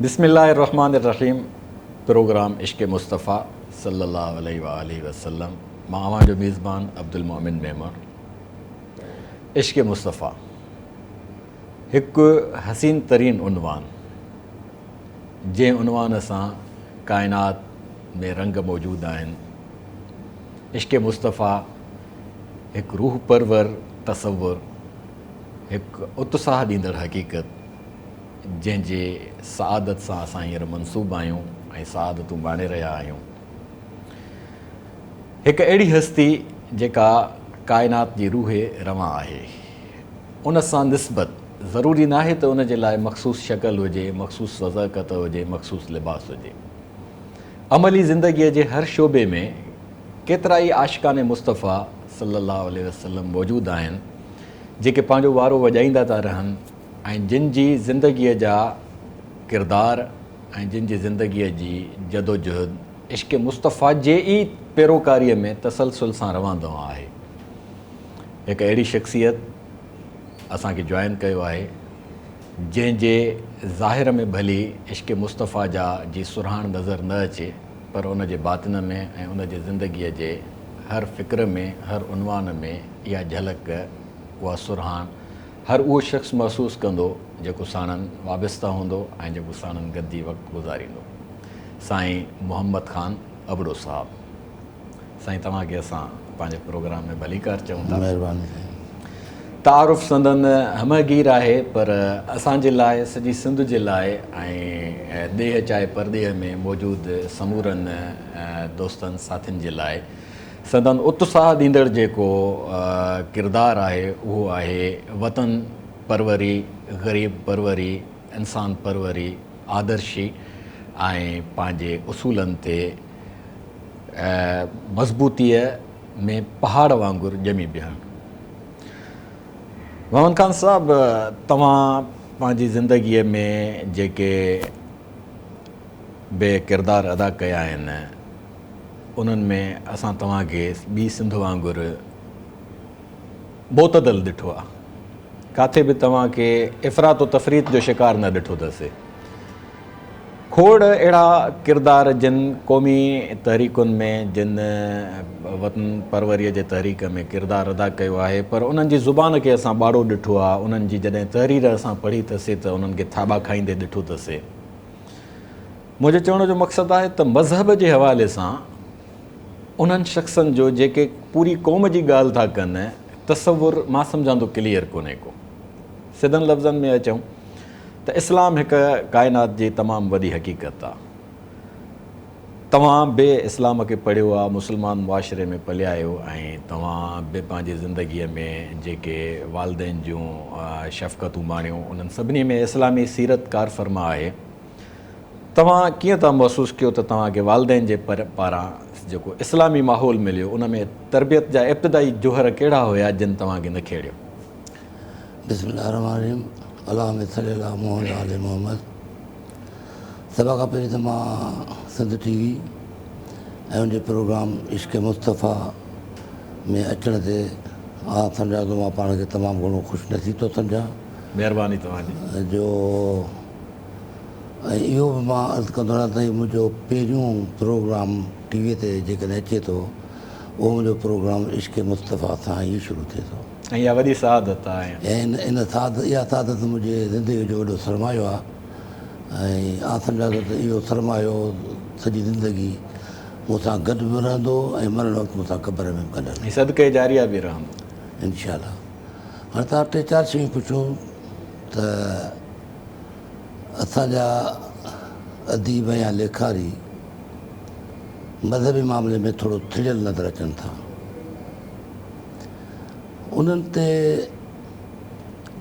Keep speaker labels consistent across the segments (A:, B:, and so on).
A: بسم الله الرحمٰن الرحيم پروگرام عشق مصطفيٰ صلي الله عليه واٰله وسلم مان اوهان جو ميزبان عبدالمؤمن ميمڻ. عشق مصطفيٰ هڪ حسين ترين عنوان جنهن عنوان سان ڪائنات ۾ رنگ موجود آهن. عشق مصطفيٰ هڪ روح پرور تصور، هڪ اتساهه ڏيندڙ حقيقت جنهن جي سعادت سان اسان هينئر منسوب آهيون ۽ سعادتون ماڻي رهيا آهيون. هڪ اهڙي هستي جيڪا ڪائنات جي روح روان آهي. ان سان نسبت ضروري ناهي ته ان جي لاء مخصوص شڪل هجي، مخصوص وضاقت هجي، مخصوص لباس هجي. عملي زندگيء جي هر شعبي ۾ ڪيترائي عاشقان مصطفيٰ صلّي اللّٰه عليه وسلّم موجود آهن، جيڪي پنهنجو وارو وڄائيندا ٿا رهن ۽ جن جي زندگيء جا ڪردار ۽ جن جي زندگيء جي جدوجهد عشق مصطفيٰ جي ئي پيروڪاريء ۾ تسلسل سان روان دوان آهي. هڪ اهڙي شخصيت اسان کي جوائن ڪيو آهي، جنهن جي ظاهر ۾ ڀلي عشق مصطفيٰ جا جي سرهاڻ نظر نه اچي پر ان جي باطن ۾ ۽ ان جي زندگيء جي هر فڪر ۾ هر عنوان ۾ اها جهلڪ اها سرهاڻ هر اهو شخص محسوس ڪندو جيڪو ساڻن وابسته هوندو ۽ جيڪو ساڻن گڏجي وقت گذاريندو. سائين محمد خان ابڙو صاحب. سائين توهان کي اسان پنهنجي پروگرام ۾ ڀليڪار چئون ٿا.
B: مهرباني سائين.
A: تعارف سندن همه گير آهي پر اسان جي لاء سڄي سنڌ جي لاء ۽ ڏيهه چاهي پرڏيهه ۾ موجود سمورن دوستن ساٿين جي لاء سندن اتساهه ڏيندڙ جيڪو ڪردار آهي اهو آهي وطن پروري، غريب پروري، انسان پروري، آدرشي ۽ پنهنجي اصولن تي مضبوطيء ۾ پهاڙ وانگر ڄمي بيهڻ. محمد خان صاحب توهان پنهنجي زندگيء ۾ جيڪي به ڪردار ادا ڪيا آهن انهن ۾ اسان توهان کي ٻي سنڌ وانگر معتدل ڏٺو آهي. ڪاٿي به توهان کي افراط و تفريط جو شڪار نه ڏٺو اٿس. کوڙ اهڙا ڪردار جن قومي تحريڪن ۾ جن وطن پروريء جي تحريڪ ۾ ڪردار ادا ڪيو آهي پر انهن جي زبان کي اسان ٻاڙو ڏٺو آهي انهن جي جڏهن تحرير اسان پڙهي اٿسي ته انهن کي ٿاٻا کائيندي ڏٺو اٿسي. منهنجي چوڻ جو مقصد آهي ته مذهب جي حوالي سان انهن شخصن جو جيڪي پوري قوم جي ڳالهه ٿا ڪن تصور مان سمجهان ٿو ڪليئر ڪونهي ڪو. سڌن لفظن ۾ اچون ته اسلام هڪ ڪائنات جي تمام وڏي حقيقت آ. توهان به اسلام کي پڙهيو آ، مسلمان معاشري ۾ پليا آهيو ۽ توهان به پنهنجي زندگيء ۾ جيڪي والدين جون شفقتون ماڻيو انهن سڀني ۾ اسلامي سيرت ڪارفرما آهي. توهان ڪيئن ٿا محسوس ڪيو ته توهان کي والدين جي پاران جيڪو اسلامي ماحول مليو ان ۾ تربيت جا ابتدائي جوهر ڪهڙا هيا جن توهان کي نکيڙيو؟
B: بسم الله الرحمٰن الرحيم اللهم صلي علي محمد وآل محمد سڀ کان پهرين ته مان سنڌ ٽي وي ۽ ان جي پروگرام عشق مصطفيٰ ۾ اچڻ تي آء سمجهان ٿو مان پاڻ کي تمام گهڻو خوش نصيب ٿو سمجهان.
A: مهرباني توهان جي.
B: جو ۽ اهو به مان عرض ڪندو رهان ته هي منهنجو پهريون پروگرام ٽي وي تي جيڪڏهن اچي ٿو اهو منهنجو پروگرام عشق مصطفيٰ سان ئي شروع ٿئي ٿو.
A: ۽ اها وڏي سعادت آهي.
B: ۽ ان سعادت اها سعادت منهنجي زندگيء جو وڏو سرمايو آهي ۽ آء سمجهان ٿو ته اهو سرمايو سڄي زندگي مون سان گڏ به رهندو ۽ مرڻ وقت مون سان قبر ۾ به گڏ هلندو.
A: ۽ صدقه جاريه به رهندو.
B: انشاء الله. هاڻي توهان ٽي چار شيون پڇيون ته. اسان جا اديب يا ليکاري مذهبي معاملي ۾ ٿورو ٿڙيل نظر اچن ٿا. انهن تي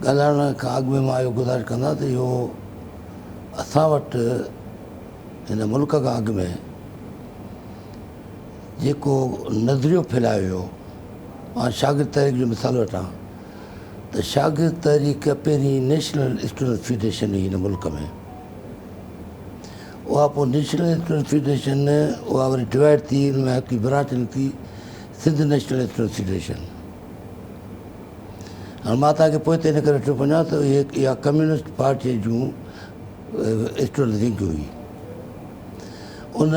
B: ڳالهائڻ کان اڳ ۾ مان اهو گذارش ڪندان ته اهو اسان وٽ هن ملڪ کان اڳ ۾ جيڪو نظريو ڦهلايو ويو، مان شاگرد تحريڪ جو مثال وٺان ته شاگرد تحريڪ پهرين نيشنل اسٽوڊنٽس فيڊريشن هئي هن ملڪ ۾، اها پوء نيشنل اسٽوڊنٽس فيڊريشن اها وري ڊوائيڊ ٿي، ان ۾ هڪ برانچ نڪتي سنڌ نيشنل اسٽوڊنٽس فيڊريشن. هاڻ مان توهان کي پوئتي ان ڪري وٺيو وڃان ته اهي اها ڪميونسٽ پارٽيء جون اسٽوڊنٽ ونگ هئي. ان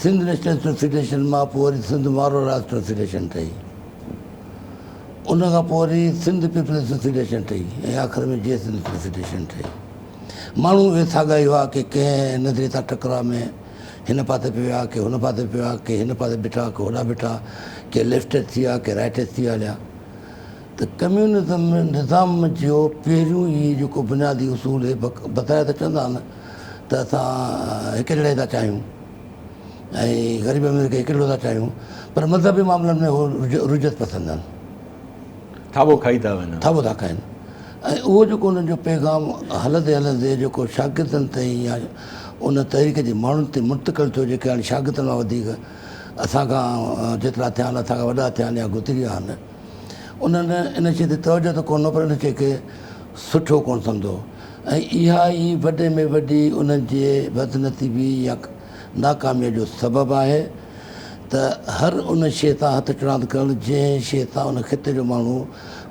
B: سنڌ نيشنل اسٽوڊنٽ فيڊريشن مان پوء وري سنڌ ماروئڙا اسٽوڊنٽ فيڊريشن ٺهي. ان کان پوء وري سنڌ پيپلز اسٽوڊنٽ فيڊريشن ٺهي ۽ آخر ۾ جي سنڌ اسٽوڊنٽ فيڊريشن ٺهي. ماڻهو اهي ساڳا ئي هئا ڪي ڪنهن نظريي تان ٽڪراء ۾ هن پاسي پئي ويا، ڪي هن پاسي پئي ويا، ڪي هن پاسي بيٺا، ڪي هوڏانهن بيٺا، ڪي ليفٽ ٿي ويا، ڪي رائٽ ٿي ويا هليا. ته ڪميونزم نظام جو پهريون ئي جيڪو بنيادي اصول هي بظاهر ته چوندا آهن ته اسان هڪجهڙائي ٿا چاهيون ۽ غريب امير کي هڪجهڙو ٿا چاهيون پر مذهبي معاملن ۾ هو رجعت پسند آهن.
A: ٿاٻو کائي ٿا وڃن.
B: ٿاٻو ٿا کائن ۽ اهو جيڪو انهن جو پيغام هلندي هلندي جيڪو شاگردن تائين يا ان تحريڪ جي ماڻهن تائين منتقل ٿيو جيڪي هاڻي شاگردن کان وڌيڪ اسان کان جيترا ٿيا آهن اسان کان وڏا ٿيا آهن يا گذري ويا آهن انهن ان شيء تي توجه ته ڪونه پر ان شيء کي سٺو ڪونه سمجهيو ۽ اها ئي وڏي ۾ وڏي انهن جي بدنصيبي يا ناڪاميء جو سبب آهي ته هر ان شيء تان هٿ چڙاند ڪرڻ جنهن شيء سان ان خطي جو ماڻهو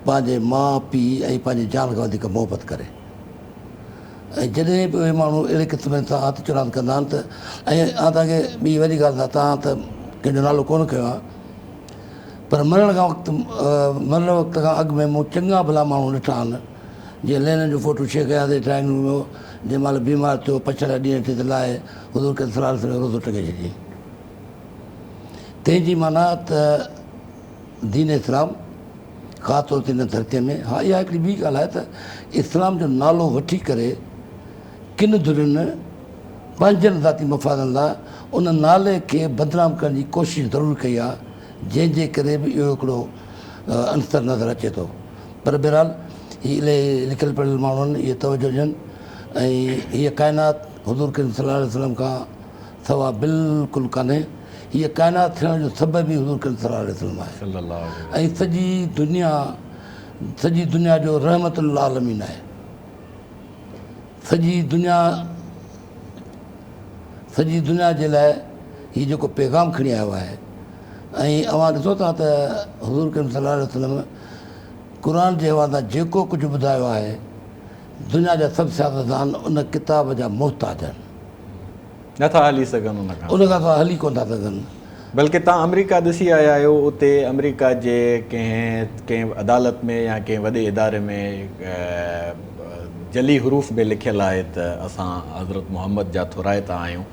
B: پنهنجي ماء پيء ۽ پنهنجي جان کان وڌيڪ محبت ڪري ۽ جڏهن به اهي ماڻهو اهڙي قسم سان هٿ چڙاند ڪندا آهن ته ۽ آء توهان کي ٻي وڏي ڳالهه توهان ته ڪنهن جو نالو ڪونه کنيو آهي پر مرڻ کان وقت مرڻ وقت کان اڳ ۾ مون چڱا ڀلا ماڻهو ڏٺا آهن جيئن لينن جو فوٽو شيخ اياز جي ڊرائنگ روم ۾ هو جنهن مهل بيمار ٿيو پڇڙيا ڏينهن ٿي ته لاهي حضور ڪريم صلي الله عليه وسلم روزو ٽنگي ڇڏيائين تنهن جي معنيٰ ته دين اسلام خاص طور تي هن ڌرتيء ۾ ها اها هڪڙي ٻي ڳالهه آهي ته اسلام جو نالو وٺي ڪري ڪن ڌرين پنهنجن ذاتي مفادن لاء ان نالي کي بدنام ڪرڻ جي ڪوشش ضرور ڪئي آهي، جنهن جي ڪري به اهو هڪڙو عنصر نظر اچي ٿو. پر بهرحال هي الاهي لکيل پڙهيل ماڻهو آهن، اهي توجهه ڏين ۽ هيء ڪائنات حضور ڪريم صلي الله عليه وسلم کان سوا بلڪل ڪانهي. هيء ڪائنات ٿيڻ جو سبب ئي حضور ڪريم صلي الله عليه وسلم آهي ۽ سڄي دنيا سڄي دنيا جو رحمت للعالمين آهي. سڄي دنيا سڄي دنيا جي لاء هي جيڪو پيغام کڻي آيو آهي ۽ اوهان ڏسو ٿا ته حضور ڪريم صلي الله عليه وسلم قرآن جي حوالي سان جيڪو ڪجهه ٻڌايو آهي دنيا جا سڀ سياستدان ان ڪتاب جا محتاج آهن.
A: نه ٿا هلي سگهن ان کان.
B: ان کان سواء هلي ڪونه ٿا سگهن.
A: بلڪه توهان آمريڪا ڏسي آيا آهيو اتي آمريڪا جي ڪنهن ڪنهن عدالت ۾ يا ڪنهن وڏي اداري ۾ جلي حروف ۾ لکيل آهي ته اسان حضرت محمد جا ٿورائتا آهيون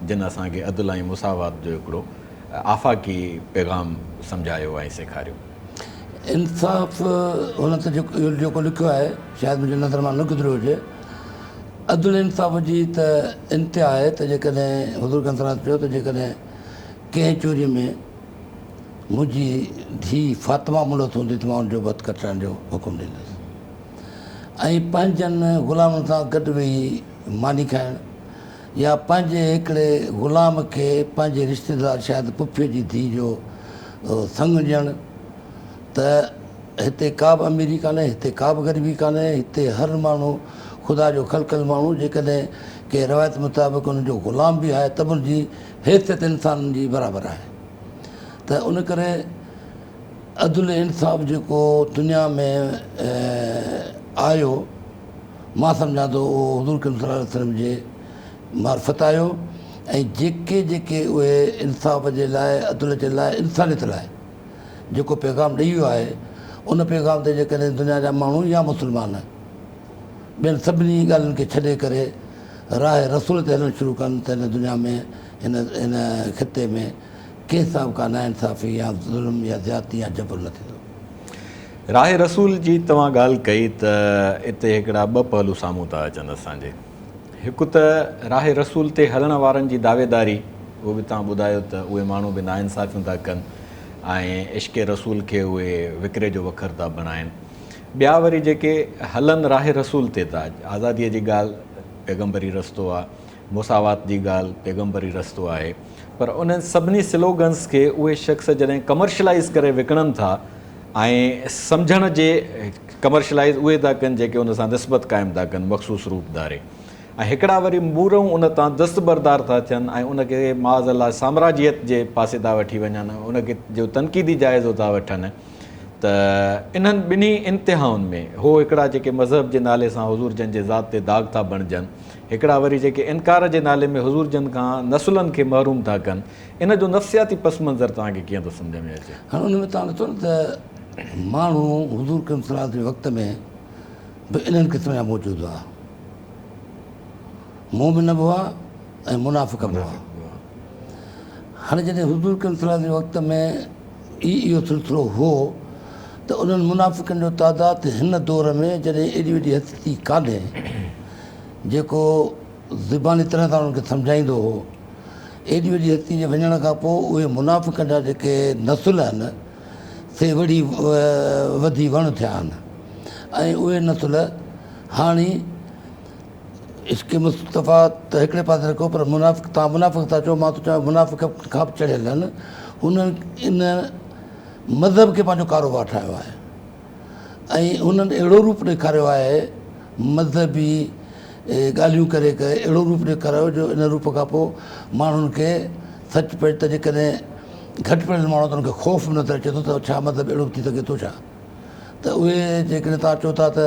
A: جن اسان کي عدل ۽ مساوات جو هڪڙو آفاقي پيغام سمجهايو ۽ سيکاريو.
B: انصاف هن ته جيڪو لکيو آهي شايد منهنجي نظر مان نه گذريو هجي. عدل انصاف جي ته انتها آهي ته جيڪڏهن حضور ڪريم صلي الله عليه وسلم چيو ته جيڪڏهن ڪنهن چوري ۾ منهنجي ڌيء فاطمه ملوث هوندي ته مان ان جو به هٿ ڪٽرائڻ جو حڪم ڏيندس ۽ پنهنجن غلامن سان گڏ ويهي ماني کائڻ يا پنهنجي هڪڙي غلام کي پنهنجي رشتيدار شايد پڦيء جي ڌيء جو سڱ ڏيڻ ته هتي ڪا به اميري ڪانهي، هتي ڪا به غريبي ڪانهي، هتي هر ماڻهو خدا جو خلقيل ماڻهو جيڪڏهن ڪنهن روايت مطابق ان جو غلام به آهي ته به ان جي حيثيت انسانن جي برابر آهي ته ان ڪري عدل انصاف جيڪو دنيا ۾ آيو مان سمجهان ٿو اهو حضور ڪريم صلي الله عليه وسلم جي معرفت آيو ۽ جيڪي جيڪي اهي انصاف جي لاء عدل جي لاء انسانيت لاء جيڪو پيغام ڏئي ويو آهي ان پيغام تي جيڪڏهن دنيا جا ماڻهو يا مسلمان ٻين سڀني ڳالهين کي ڇڏي ڪري راهه رسول تي هلڻ شروع ڪن ته هن دنيا ۾ هن هن خطي ۾ ڪنهن سان به ڪا ناانصافي يا ظلم يا زيادتي يا جبر نه ٿيندو.
A: راهه رسول جي توهان ڳالهه ڪئي ته اتي هڪڙا ٻه پهلو سامهون ٿا اچن اسان جي. هڪ ته راهه رسول تي هلڻ وارن جي دعويداري، اهو به توهان ٻڌايو ته اهي ماڻهو به ناانصافيون ٿا ڪن ۽ عشق رسول کي اهي وڪري جو وکر ٿا بڻائن. ٻيا وري جيڪي هلن راهه رسول تي ٿا، آزاديء جي ڳالهه پيغمبري رستو آ، مساوات جي ڳالهه پيغمبري رستو آهي، پر انهن سڀني سلوگنز کي اهي شخص جڏهن ڪمرشلائيز ڪري وڪڻن ٿا ۽ سمجهڻ جي ڪمرشلائيز اهي ٿا ڪن جيڪي ان سان نسبت قائم ٿا ڪن مخصوص روپ ڌاري ۽ هڪڙا وري مورئون ان تان دستبردار ٿا ٿين ۽ ان کي معاذ الله سامراجيت جي پاسي ٿا وٺي وڃن ان کي جو تنقيدي جائزو ٿا وٺن ته انهن ٻنهي انتهائن ۾ هو هڪڙا جيڪي مذهب جي نالي سان حضور جن جي ذات تي داغ ٿا بڻجن، هڪڙا وري جيڪي انڪار جي نالي ۾ حضور جن کان نسلن کي محروم ٿا ڪن، ان جو نفسياتي پس منظر توهان کي ڪيئن ٿو سمجهه ۾ اچي؟
B: هاڻ ان ۾ توهان ڏسو نه ته ماڻهو حضور ڪريم صلي الله عليه وسلم جي وقت ۾ به انهن قسم جا موجود هئا. مؤمن به هئا ۽ منافق به هئا. هاڻي جڏهن حضور ڪريم صلي الله عليه وسلم جي وقت ۾ ئي اهو سلسلو هو ته انهن منافقن جو تعداد هن دور ۾ جڏهن ايڏي وڏي هستي ڪانهي جيڪو زباني طرح سان انهن کي سمجهائيندو هو ايڏي وڏي هستي جي وڃڻ کان پوء اهي منافقن جا جيڪي نسل آهن سي وڙهي وڌي وڻ ٿيا آهن ۽ اهي نسل هاڻي عشق مصطفيٰ ته هڪڙي پاسي رکو پر منافق توهان منافق ٿا چئو مان ٿو چوان منافق کان به چڙهيل آهن هنن ان مذهب کي پنهنجو ڪاروبار ٺاهيو آهي ۽ هنن اهڙو روپ ڏيکاريو آهي مذهبي ڳالهيون ڪري ڪري اهڙو روپ ڏيکاريو جو ان روپ کان پوء ماڻهن کي سچ پچ ته جيڪڏهن گهٽ پڙهيل ماڻهو ته ان کي خوف به نظر اچي ٿو ته ڇا مذهب اهڙو به ٿي سگهي ٿو ڇا ته اهي جيڪڏهن توهان چئو ٿا ته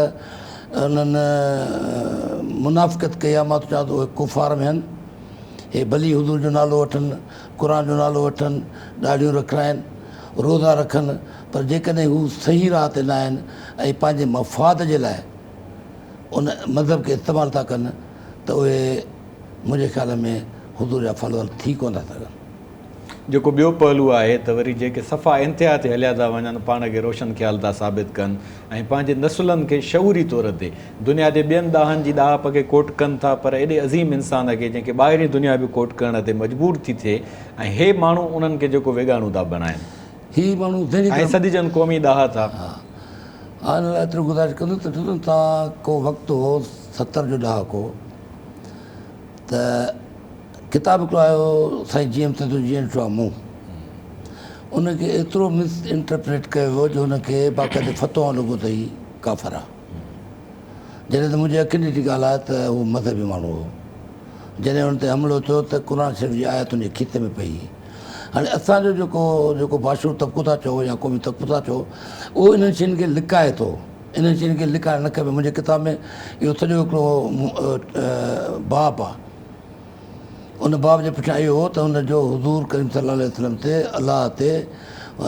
B: انهن منافقت ڪئي آهي مان ٿو چوان ته اهي ڪفار ۾ آهن هي ڀلي حضور جو نالو وٺن قرآن جو نالو وٺن ڏاڙهيون رکرائن روزا رکن پر جيڪڏهن هو صحيح راهه تي نه آهن ۽ پنهنجي مفاد جي لاء ان مذهب کي استعمال ٿا ڪن ته اهي منهنجي خيال ۾ حضور جا فالوور ٿي ڪونه ٿا سگهن.
A: جيڪو ٻيو پهلو آهي ته وري جيڪي صفا انتها تي هليا ٿا وڃن پاڻ کي روشن خيال ٿا ثابت ڪن ۽ پنهنجي نسلن کي شعوري طور تي دنيا جي ٻين ڏاهن جي ڏاهپ کي ڪوٽ ڪن ٿا پر ايڏي عظيم انسان کي جنهن کي ٻاهرين دنيا به ڪوٽ ڪرڻ تي مجبور ٿي ٿئي ۽ هي ماڻهو انهن کي جيڪو ويڳاڻو ٿا بڻائن
B: هي ماڻهو ذهني
A: ۽
B: طرح
A: سڏجن قومي ڏاها ٿا.
B: ها آء ان لاء ايترو گذارش ڪندس ته ڏسو نه توهان ڪو وقت هو 70 جو ڏهاڪو ته ڪتاب هڪڙو آيو سائين جي ايم سيد جو جيئن ڏٺو آ مون ان کي ايترو مس انٽرپريٽ ڪيو ويو جو ان کي باقاعدي فتويٰ لڳو ته هي ڪافر آ جڏهن ته منهنجي اکين ڏٺي ڳالهه آهي ته هو مذهبي ماڻهو هو جڏهن ان تي حملو ٿيو ته قرآن شريف جي آيت ان جي کيتي ۾ پئي هاڻي اسان جو جيڪو جيڪو باشعور طبقو ٿا چئو يا قومي طبقو ٿا چئو اهو انهن شين کي لڪائي ٿو انهن شين کي لڪائڻ نه کپي منهنجي ڪتاب ۾ اهو سڄو هڪڙو باب آ ان باب جي پٺيان اهو هو ته هن جو حضور ڪريم صلي الله عليه وسلم تي، الله تي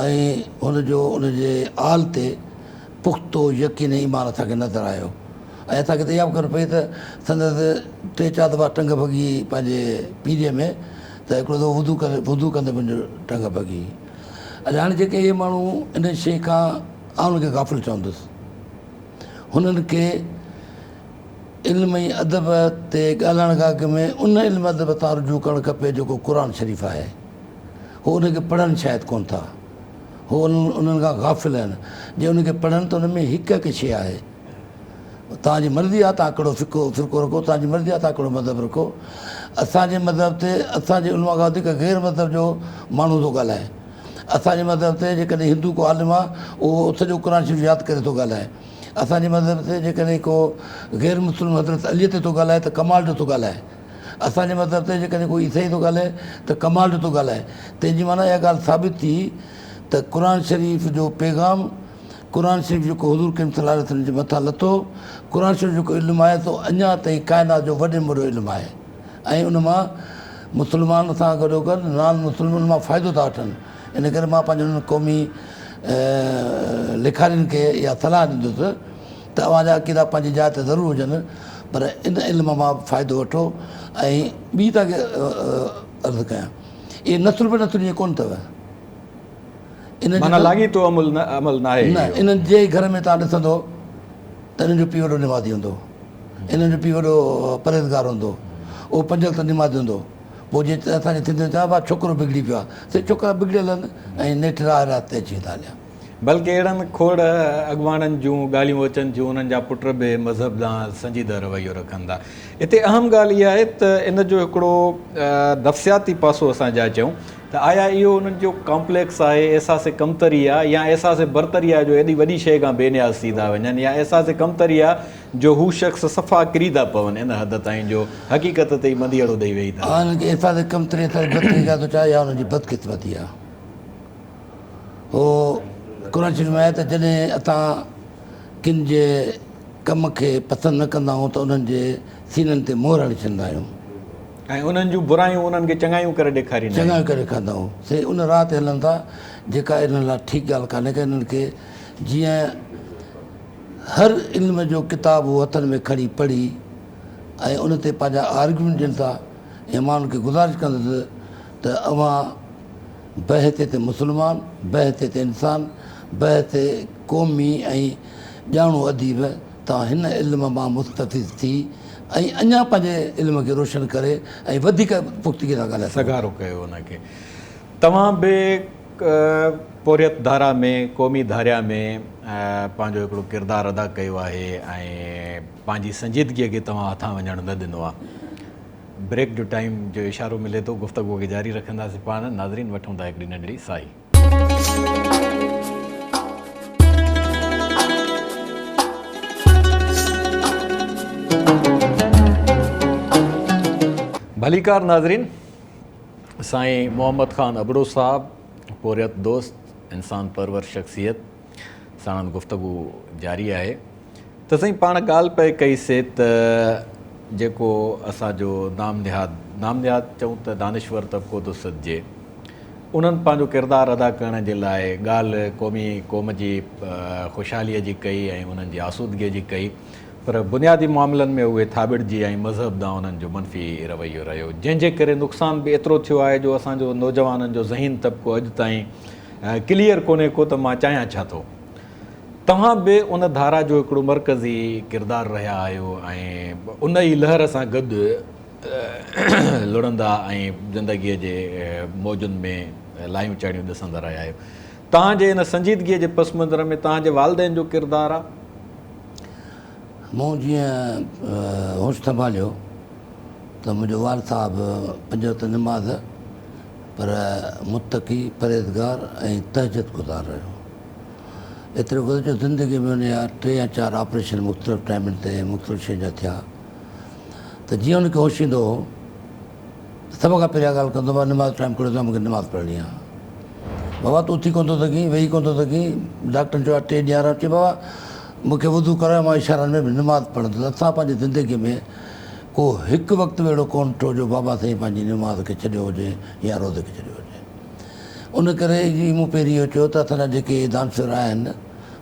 B: ۽ هن جو ان جي آل تي پختو يقين ۽ ايمان اسان کي نظر آيو ۽ اسان کي ته اها به خبر پئي ته سندس ٽي چار دفعا ٽنگ ڀڳي پنهنجي پيريء ۾ ته هڪڙو دفعو وضو ڪري وضو ڪندي به هن جو ٽنگ ڀڳي. اڇا هاڻي جيڪي اهي ماڻهو ان شيء کان آئون ان کي غافل چوندس هنن کي علم ۽ ادب تي ڳالهائڻ کان اڳ ۾ ان علم ادب سان رجوع ڪرڻ کپي جيڪو قرآن شريف آهي. هو ان کي پڙهن شايد ڪونه ٿا. هو انهن کان غافل آهن. جي ان کي پڙهن ته ان ۾ هڪ هڪ شيء آهي. توهان جي مرضي آهي توهان ڪهڙو فقه فرقو رکو، توهان جي مرضي آهي توهان ڪهڙو مذهب رکو. اسان جي مذهب تي اسان جي علماء کان وڌيڪ غير مذهب جو ماڻهو ٿو ڳالهائي. اسان جي مذهب تي جيڪڏهن هندو ڪو عالم آهي اهو سڄو قرآن شريف ياد ڪري ٿو ڳالهائي. اسان جي مذهب تي جيڪڏهن ڪو غير مسلم حضرت علي تي ٿو ڳالهائي ته ڪمال جو ٿو ڳالهائي. اسان جي مذهب تي جيڪڏهن ڪو عيسائي ٿو ڳالهائي ته ڪمال جو ٿو ڳالهائي. تنهن جي معنيٰ اها ڳالهه ثابت ٿي ته قرآن شريف جو پيغام، قرآن شريف جيڪو حضور ڪريم صلي الله عليه وسلم جي مٿان لٿو، قرآن شريف جيڪو علم آهي سو اڃا تائين ڪائنات جو وڏي ۾ وڏو علم آهي ۽ ان مان مسلمان سان گڏوگڏ نان مسلم ان مان فائدو ٿا وٺن. ان ڪري مان پنهنجن انهن قومي لکارين کي اها صلاح ڏيندس ته اوهان جا عقيدا پنهنجي جاء تي ضرور هجن پر ان علم مان به فائدو وٺو ۽ ٻي توهان کي عرض ڪيان اهي نسل به نسل ائين ڪونه اٿو انهن
A: معنيٰ لاڳيتو عمل نه عمل ناهي
B: نه انهن جي گهر ۾ توهان ڏسندو ته انهن جو پيء وڏو نمازي هوندو انهن جو پيء وڏو پرهيزگار هوندو اهو پنج وقت نمازي هوندو پوء جي اسان جي ٿيندي چوان ڀاء ڇوڪرو بگڙي پيو آهي سي ڇوڪرا بگڙيل آهن ۽ نيٺ راهه راست تي اچي ويندا هليا.
A: بلڪه اهڙن کوڙ اڳواڻن جون ڳالهيون اچن ٿيون انهن جا پٽ به مذهب ڏانهن سنجيده رويو رکن ٿا. هتي اهم ڳالهه اها آهي ته ان جو هڪڙو نفسياتي پاسو اسان جاچيون ته آيا اهو انهن جو ڪامپليڪس آهي، احساس ڪمتري آهي يا احساس برتري آهي جو ايڏي وڏي شيء کان بي نياز ٿي ٿا وڃن يا احساس ڪمتري آهي جو هو شخص صفا ڪري ٿا پون ان حد تائين جو حقيقت تي ئي منديئڙو ڏئي ويهي ٿا رهن.
B: انهن کي احساس ڪمتري احساس برتري کان ٿو چاهي اها انهن جي بدقسمتي آهي. هو قرآن شريف ۾ آهي ته جڏهن اسان ڪن جي ڪم کي پسند نه ڪندا آهيون ته انهن جي سينن تي مهر هڻي ڇڏيندا آهيون.
A: ۽ انهن جون برايون انهن کي چڱايون ڪري ڏيکاريندا آهيون.
B: چڱايون ڪري ڏيکاريندا آهيون. سي ان راهه تي هلن ٿا جيڪا انهن لاء ٺيڪ ڳالهه ڪانهي ڪا. انهن کي جيئن هر علم جو ڪتاب هو هٿن ۾ کڻي پڙهي ۽ ان تي پنهنجا آرگيومينٽ ڏين ٿا ۽ مان انهن کي گذارش ڪندس ته اوهان بحيثيت مسلمان، بحيثيت انسان، بحيثيت قومي ۽ ڄاڻو اديب توهان هن علم مان مستفيض ٿي ۽ اڃا پنهنجي علم کي روشن ڪري ۽ وڌيڪ پختگي سان ڳالهائي سگهو.
A: سگهارو ڪيو ان کي. توهان به پورهيت ڌارا ۾ قومي ڌاريا ۾ پنهنجو هڪڙو ڪردار ادا ڪيو آهي ۽ پنهنجي سنجيدگيء کي توهان هٿان وڃڻ نه ڏنو آهي. بريڪ جو ٽائيم جو اشارو ملي ٿو گفتگو کي جاري رکنداسين پاڻ ناظرين وٺون ٿا هڪڙي ننڍڙي ساهي. ڀليڪار ناظرين سائين محمد خان ابڙو صاحب پورهيت دوست انسان پرور شخصيت ساڻن گفتگو جاري آهي. ته سائين پاڻ ڳالهه پئي ڪئي سي ته جيڪو اسان جو نام نهاد، نام نهاد چئون ته دانشور طبقو ٿو سڏجي، انهن پنهنجو ڪردار ادا ڪرڻ جي لاء ڳالهه قومي قوم جي خوشحاليء جي ڪئي ۽ انهن جي آسودگيء جي ڪئي پر بنيادي معاملن ۾ اهي ٿاٻڙجي ۽ مذهب ڏانهن انهن جو منفي رويو رهيو جنهن جي ڪري نقصان به ايترو ٿيو آهي جو اسان جو نوجوانن جو ذهين طبقو اڄ تائين ڪليئر ڪونهي ڪو ته مان چاهيان ڇا ٿو. توهان به ان ڌارا جو هڪڙو مرڪزي ڪردار رهيا آهيو ۽ ان ئي لهر سان گڏ لڙندا ۽ زندگيء جي موجن ۾ لاهيون چاڙهيون ڏسندا رهيا آهيو. توهان جي ان سنجيدگيء جي پس منظر ۾ توهان جي والدين جو ڪردار آ؟
B: مون جيئن هوش سنڀاليو ته منهنجو والد صاحب پنج وقت نماز پر متقي، پرهيزگار ۽ تهجد گذار رهيو. ايترو قدر جو زندگيء ۾ ان جا ٽي يا چار آپريشن مختلف ٽائيمن تي ۽ مختلف شين جا ٿيا ته جيئن ان کي هوش ايندو هو ته سڀ کان پهريان ڳالهه ڪندو هو نماز ٽائيم ڪهڙو ٿيو آهي مون کي نماز پڙهڻي آهي. بابا تون اٿي ڪونه ٿو سگهين، ويهي ڪونه ٿو سگهين، ڊاڪٽرن چيو آهي ٽي ڏينهن آرام چي بابا مون کي وضو ڪرايو مان اشارن ۾ به نماز پڙهندس. اسان پنهنجي زندگيء ۾ ڪو هڪ وقت به اهڙو ڪونه ڏٺو جو بابا سائين پنهنجي نماز کي ڇڏيو هجي يا روزي کي ڇڏيو هجي. ان ڪري ئي مون پهرين اهو چيو ته اسان جا جيڪي دانشور آهن،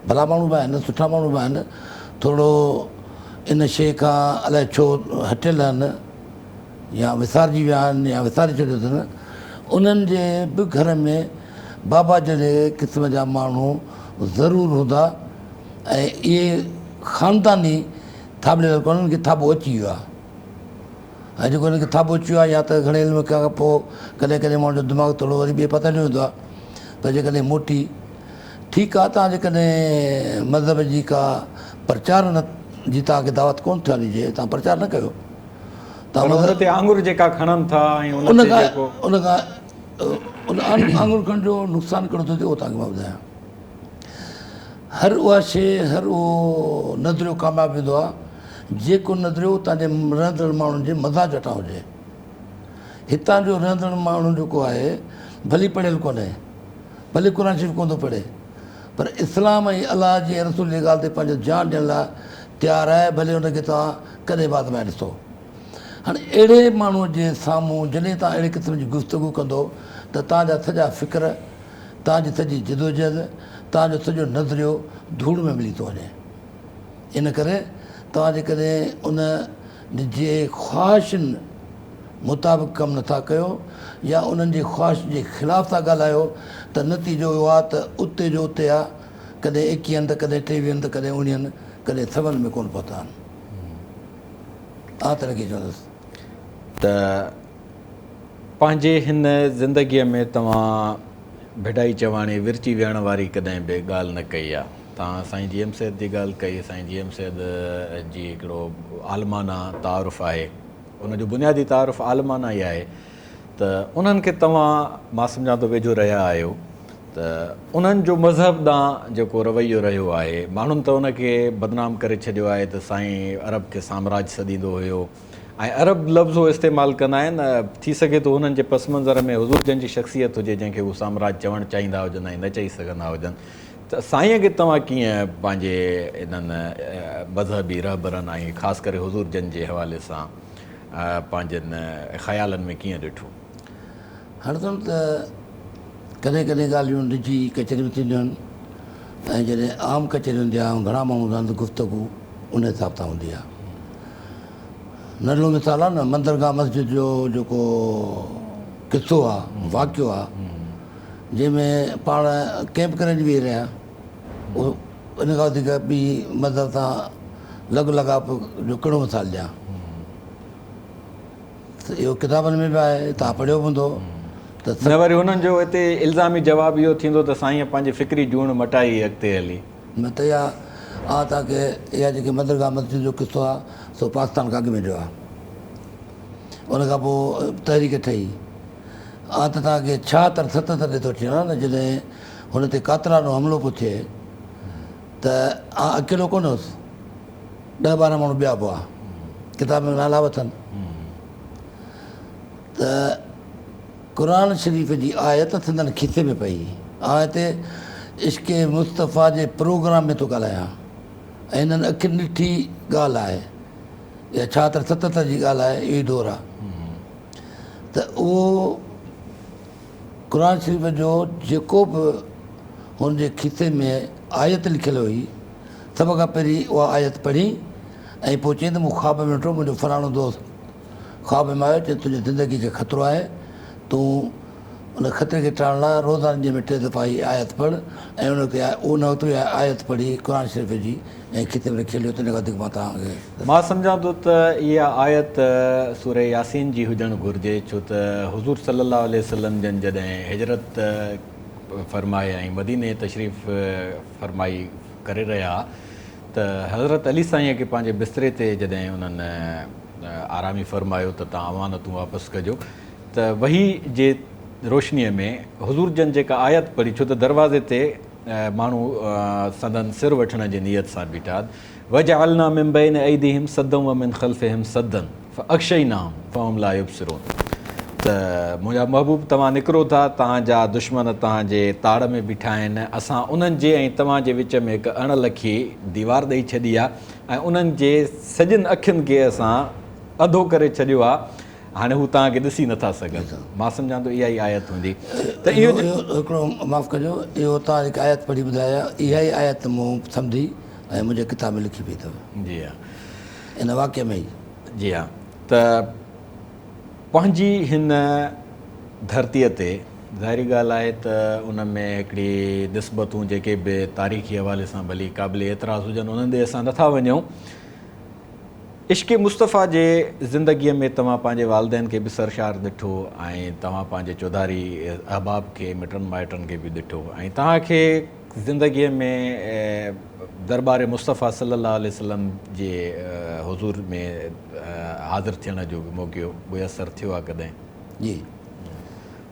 B: ڀلا ماڻهو به آهن، سٺا ماڻهو به آهن، ٿورو ان شيء کان الائي ڇو هٽيل آهن يا وسارجي ويا آهن يا وساري ڇڏيو اٿن، انهن جي به گهر ۾ بابا جهڙي قسم جا ماڻهو ضرور هوندا ۽ اهي خانداني ٿاٻڙيل ڪونهن، انهن کي ٿاٻو اچي ويو آهي. ۽ جيڪو هن کي ٿاٻو اچي ويو آهي يا ته گهڻي علم کان پوء ڪڏهن ڪڏهن ماڻهو جو دماغ ٿورو وري ٻئي پاسي هليو ويندو آهي پر جيڪڏهن موٽي ٺيڪ آهي تان جيڪڏهن مذهب جي ڪا پرچار نه جي توهان کي دعوت ڪونه ٿيڻ ڏجي توهان پرچار نه ڪيو
A: پر ان تي آڱر جيڪا کڻن ٿا ۽ ان تي جيڪو
B: ان کان ان آڱر کڻڻ جو نقصان ڪهڙو ٿو ٿئي اهو توهان کي مان ٻڌايان هر اها شيء هر اهو نظريو ڪامياب ويندو آهي جيڪو نظريو اتان جي رهندڙ ماڻهن جي مزاج وٽان هجي. هتان جو رهندڙ ماڻهو جيڪو آهي ڀلي پڙهيل ڪونهي، ڀلي قرآن شريف ڪونه ٿو پڙهي پر اسلام ۽ الله جي ۽ رسول جي ڳالهه تي پنهنجو جان ڏيڻ لاء تيار آهي ڀلي ان کي توهان ڪڏهن به آزمائي ڏسو. هاڻي اهڙي ماڻهو جي سامهون جڏهن توهان اهڙي قسم جي گفتگو ڪندو ته توهان جا سڄا فڪر، توهان جي سڄي جدوجهد، توهان جو سڄو نظريو ڌوڙ ۾ ملي ٿو وڃي. ان ڪري توهان جيڪڏهن ان جي خواهشن مطابق ڪم نٿا ڪيو يا انهن جي خواهش جي خلاف ٿا ڳالهايو ته نتيجو اهو آهي ته اتي جو اتي آهي، ڪڏهن ايڪيهن ته ڪڏهن ٽيويهن ته ڪڏهن اوڻيهن، ڪڏهن سون ۾ ڪونه پهتا آهن. آء ته رکي چوندس.
A: ته پنهنجي هن زندگيء ۾ توهان ڀٽائي چواڻي ورچي ويهڻ واري ڪڏهن به ڳالهه نه ڪئي آهي. توهان سائين جي ايم سيد جي ڳالهه ڪئي، سائين جي ايم سيد جي هڪڙو عالمانه تعارف آهي، ان جو بنيادي تعارف عالمانه ئي آهي ته انهن کي توهان مان سمجهان ٿو ويجهو رهيا آهيو ته انهن جو مذهب ڏانهن جيڪو رويو رهيو آهي، ماڻهن ته ان کي بدنام ڪري ڇڏيو آهي ته سائين عرب کي سامراج سڏيندو هيو ۽ عرب لفظ هو استعمال ڪندا آهن، ٿي سگهي ٿو انهن جي پس منظر ۾ حضور جن جي شخصيت هجي جنهن کي هو سامراج چوڻ چاهيندا هجن ۽ نه چئي سگهندا هجن. ته سائينء کي توهان ڪيئن پنهنجي انهن مذهبي رهبرن ۽ خاص ڪري حضور جن جي حوالي سان پنهنجن خيالن ۾ ڪيئن ڏٺو؟
B: هردم ته ڪڏهن ڪڏهن ڳالهيون نجي ڪچهري ۾ ٿينديون آهن ۽ جڏهن عام ڪچهري هوندي آهي ۽ گهڻا ماڻهو هوندا آهن ته گفتگو ان حساب سان هوندي آهي. ننڍڙو مثال آهي نه مندرگاهه مسجد جو جيڪو قصو آهي واقعو آهي جنهن ۾ پاڻ ڪئمپ ڪري وڃي ويهي رهيا ان کان وڌيڪ ٻي مذهب سان لڳ لاڳاپ جو ڪهڙو مثال ڏيان. ته اهو ڪتابن ۾ به آهي، توهان پڙهيو به هوندو ته.
A: نه وري هنن جو اتي الزامي جواب اهو ٿيندو ته سائينء پنهنجي فڪري جوڻ مٽائي اڳتي هلي.
B: نه ته اها آء توهان کي اها جيڪي مندرگاهه مسجد جو قصو آهي سو پاڪستان کان اڳ ۾ جو آهي. ان کان پوء تحريڪ ٺهي. آء ته توهان کي 76 77 ڏي ٿو اچي نه جڏهن هن تي قاتلانو حملو پيو ٿئي ته آء اڪيلو ڪونه هوس. ڏهه 12 ماڻهو ٻيا به هئا، ڪتاب ۾ نالا به اٿن ته قرآن شريف جي آيت سندن کيسي ۾ پئي. آء هتي عشق مصطفيٰ جي پروگرام ۾ ٿو ڳالهايان ۽ هنن اکين ڏٺي ڳالهه آهي، اها 76 77 جي ڳالهه آهي، اهو ئي دور آهي ته اهو قرآن شريف جو جيڪو به هن جي کيسي ۾ آيت لکيل هئي، سڀ کان پهرين اها آيت پڙهي ۽ پوء چيائين ته مون خواب ۾ ڏٺو منهنجو فلاڻو دوست خواب ۾ آيو چيائين تنهنجي زندگي کي خطرو آهي تون ان خطري کي ٽارڻ لاء روزاني ڏينهن ۾ ٽي دفعا هي آيت پڙهه ۽ ان وقت ان وقت اها آيت پڙهي قرآن شريف جي ۽ کيسي ۾ رکي هليو ته ان کان وڌيڪ مان توهان کي
A: مان سمجهان ٿو ته اها آيت سوره ياسين جي هجڻ گهرجي ڇو ته حضور صلي الله عليه وسلم جن جڏهن هجرت فرمائي ۽ مديني تشريف فرمائي ڪري رهيا ها ته حضرت علي سائينء کي پنهنجي بستري تي جڏهن انهن آرامي فرمايو ته توهان امانتون واپس ڪجو ته وحي جي روشنيء ۾ حضور جن جيڪا آيت پڙهي ڇو ته دروازي تي ماڻهو سندن سر وٺڻ جي نيت سان بيٺا وجعلنا من بين ايديهم سدا ومن خلفهم سدا فاغشيناهم فهم لا يبصرون ته منهنجا محبوب توهان نڪرو ٿا توهان جا دشمن توهان جي تاڙ ۾ بيٺا آهن اسان انهن جي ۽ توهان جي وچ ۾ هڪ اڻ لکي ديوار ڏئي ڇڏي آهي ۽ انهن جي سڄن اکين کي اسان اڌو ڪري ڇڏيو آهي هاڻي هو توهان کي ڏسي نٿا سگهن. مان سمجهان ٿو اها ئي آيت هوندي ته اهو
B: اهو هڪڙو معاف ڪجو اهو توهان جيڪا آيت پڙهي ٻڌائي آهي اها ئي آيت مون سمجهي ۽ منهنجي ڪتاب ۾ لکي پئي اٿو.
A: جي ها.
B: ان واقعي ۾ ئي.
A: جي ها ته پنهنجي هن ڌرتيء تي ظاهري ڳالهه آهي ته ان ۾ هڪڙي نسبتون جيڪي به تاريخي حوالي سان ڀلي قابل اعتراض هجن انهن ڏي اسان نٿا وڃون. عشق مصطفيٰ جي زندگيء ۾ توهان پنهنجي والدين کي به سرشار ڏٺو ۽ توهان پنهنجي چوڌاري احباب کي، مٽن مائٽن کي به ڏٺو ۽ توهان کي زندگيء ۾ درٻار مصطفيٰ صلي الله عليه وسلم جي حضور ۾ حاضر ٿيڻ جو به موقعو ميسر ٿيو آهي ڪڏهن؟
B: جي.